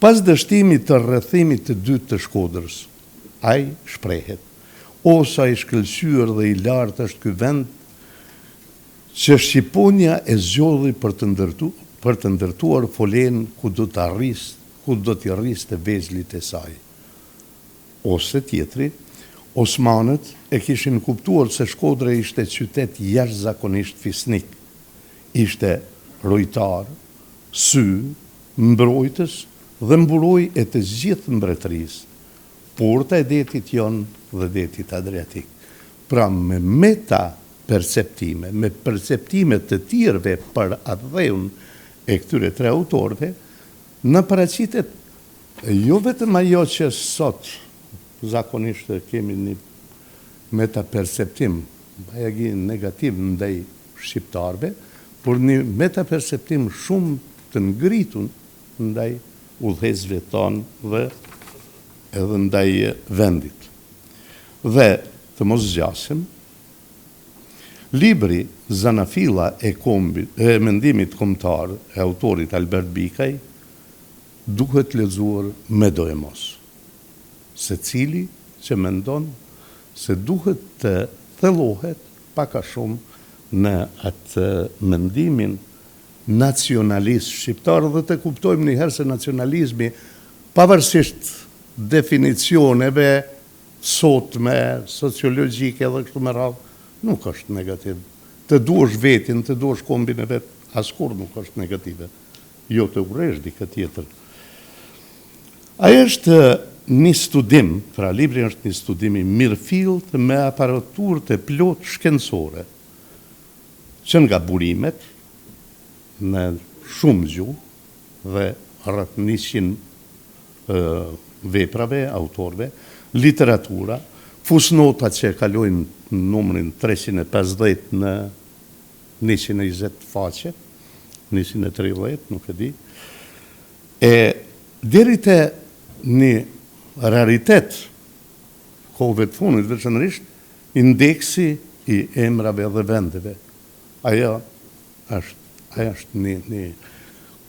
E: pas dështimit të rrethimit të dytë të Shkodrës. Ai shprehet, O sa i shkëlqyer dhe i lartë është ky vend Që Shqiponja e zgjodhi për të ndërtu, për të ndërtuar folenë ku do ta rrisë, ku do t'i rriste vegjlit e saj. Ose tjetri, Osmanët e kishin kuptuar se Shkodra ishte qytet jashtëzakonisht fisnik, ishte rojtar, sy, mbrojtës dhe mburojë e të gjithë mbretërisë, porta e detit Jon dhe detit Adriatik. Pra me meta perceptime, me perceptime të tjerëve për atdheun e këtyre tre autorëve, na paraqitet jo vetëm ajo që sot zakonisht kemi një metaperceptim bajagi negativ ndaj shqiptarëve, por një metaperceptim shumë të ngritun ndaj udhëheqësve tanë dhe edhe ndaj vendit. Dhe të mos zgjasim, libri Zanafilla e kombit, e mendimit kombëtar e autorit Albert Bikaj duhet lexuar medoemos. Secili që mendon se duhet të thellohet pak a shumë në atë mendimin nacionalist shqiptar dhe të kuptojmë njëherë se nacionalizmi pavarësisht definicioneve sotme, sociologjike dhe kështu me radhë, nuk është negativ. Të duash vetin, të duash kombin e vet, askurrë nuk është negative. Jo të urresh dikë tjetër. Ai është një studim, pra libri është një studim i mirëfilltë me aparaturë të plotë shkencore, që nga burimet në shumë gjuhë dhe rreth 100 veprave, autorëve, literatura, fusnota që e kalojnë numrin 350 në 120 faqe, 130, nuk e di, e deri te një raritet kohëve të fundit, veçanërisht, indeksi i emrave dhe vendeve. Ajo është, ajo është një, një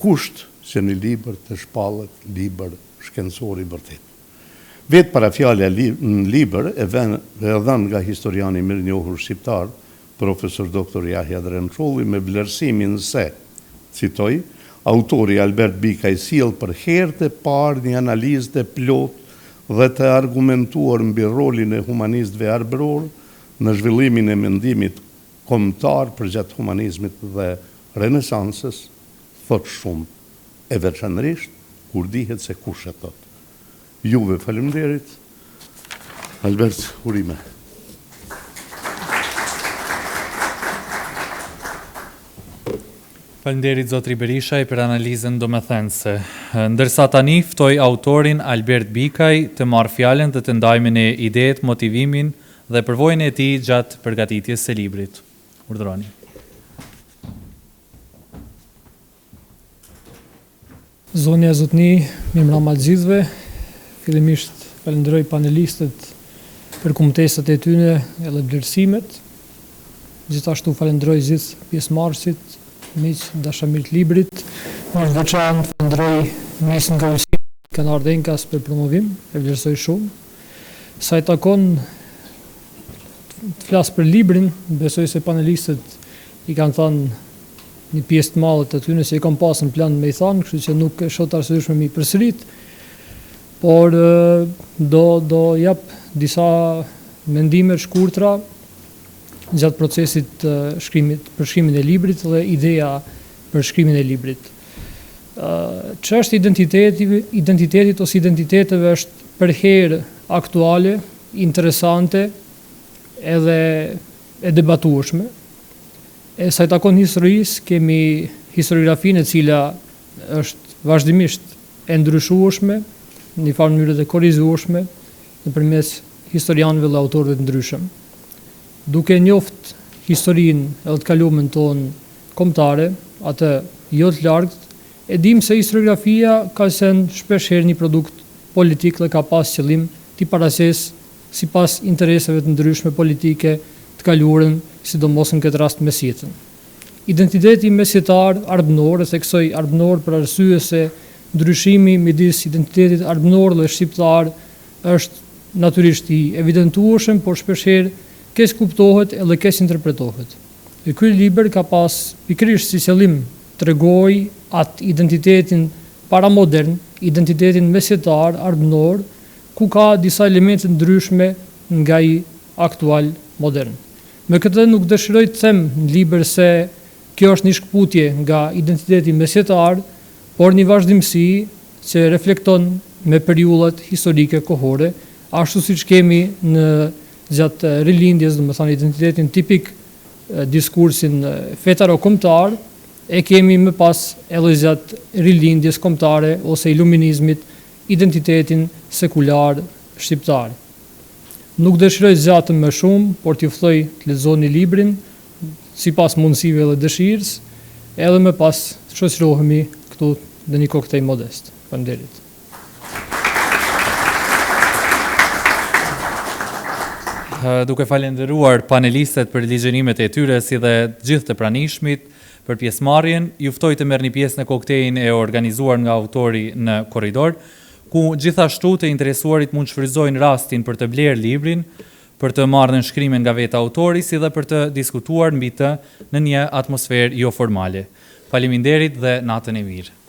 E: kusht që një libër të shpallet libër shkencor i vërtetë. Vetë parafjala në libër e vën, e dhënë nga historiani i mirënjohur shqiptar, Profesor Doktor Jahja Drençolli me vlerësimin se, citoj, autori Albert Bikaj sjell për herë të parë një analizë të plotë dhe të argumentuar mbi rolin e humanistëve arbërorë në zhvillimin e mendimit kombëtar përgjatë humanizmit dhe Renesansës, thotë shumë, e veçanërisht kur dihet se kush e thotë. Juve faleminderit. Albert, urime.
C: Faleminderit zotri Berishaj për analizën domethënëse. Ndërsa tani ftoj autorin Albert Bikaj të marrë fjalën dhe të ndajë me ne idetë, motivimin dhe përvojën e tij gjatë përgatitjes së librit. Urdhëroni.
F: Zonja e zotni, mirëmbrëma të gjithëve. Fillimisht falënderoj panelistët për kumtesat e tyne edhe vlerësimet. Gjithashtu falënderoj gjithë pjesëmarrësit, miq, dashamirë të librit. Në mënyrë të veçantë falënderoj miqtë nga Ulqini që kanë ardhur enkas për promovim, e vlerësoj shumë. Sa i takon të flas për librin, besoj se panelistët i kanë thënë një pjesë të madhe të atyne që i kam pasë në plan me i thanë, kështu që nuk e shoh të arsyeshme me i përsërit, por do do jap disa mendime të shkurtra gjatë procesit të shkrimit, për shkrimin e librit dhe ideja për shkrimin e librit. Çështja e identitetit, identitetit ose identiteteve është përherë aktuale, interesante edhe e debatueshme. E sa i takon historisë, kemi historiografinë e cila është vazhdimisht e ndryshueshme, në një farë mënyre dhe korrigjueshme nëpërmes historianëve dhe autorëve të ndryshëm. Duke njoft historinë edhe të kalumen tonë kombëtare, atë jo të largët, e dimë se historiografia ka qenë shpeshherë një produkt politik dhe ka pas qëllim t'i paraqesë sipas intereseve të ndryshme politike të kaluarën, sidomos në këtë rast mesjetën. Identiteti mesjetar arbnor, e theksoj arbnor për arsye se ndryshimi midis identitetit arbnor dhe shqiptar është natyrisht i evidentueshëm, por shpeshherë keqkuptohet edhe keqinterpretohet. Dhe ky libër ka pas pikërisht si qëllim tregojë atë identitetin paramodern, identitetin mesjetar, arbnor, ku ka disa elemente të ndryshme nga ai aktual modern. Me këtë nuk dëshiroj të them në libër se kjo është një shkëputje nga identiteti mesjetar, por një vazhdimësi që reflekton me periudhat historike kohore, ashtu siç kemi në gjatë Rilindjes, domethënë identitetin tipik, diskursin fetaro-kombëtar, e kemi më pas edhe gjatë Rilindjes kombëtare ose Iluminizmit identitetin sekular shqiptar. Nuk dëshiroj zgjatem më shumë, por t'ju ftoj të lexoni librin, sipas mundësive dhe dëshirës, edhe më pas të shoqërohemi këtu në një koktej modest. Faleminderit.
C: Duke falenderuar panelistët për ligjërimet e tyre si dhe të gjithë të pranishmit për pjesëmarrjen, ju ftoj të merrni pjesë në koktejin e organizuar nga autori në korridor, ku gjithashtu të interesuarit mund të shfrytëzojnë rastin për të blerë librin, për të marrë nënshkrime nga vetë autori si dhe për të diskutuar mbi të në një atmosferë joformale. Faleminderit dhe natën e mirë.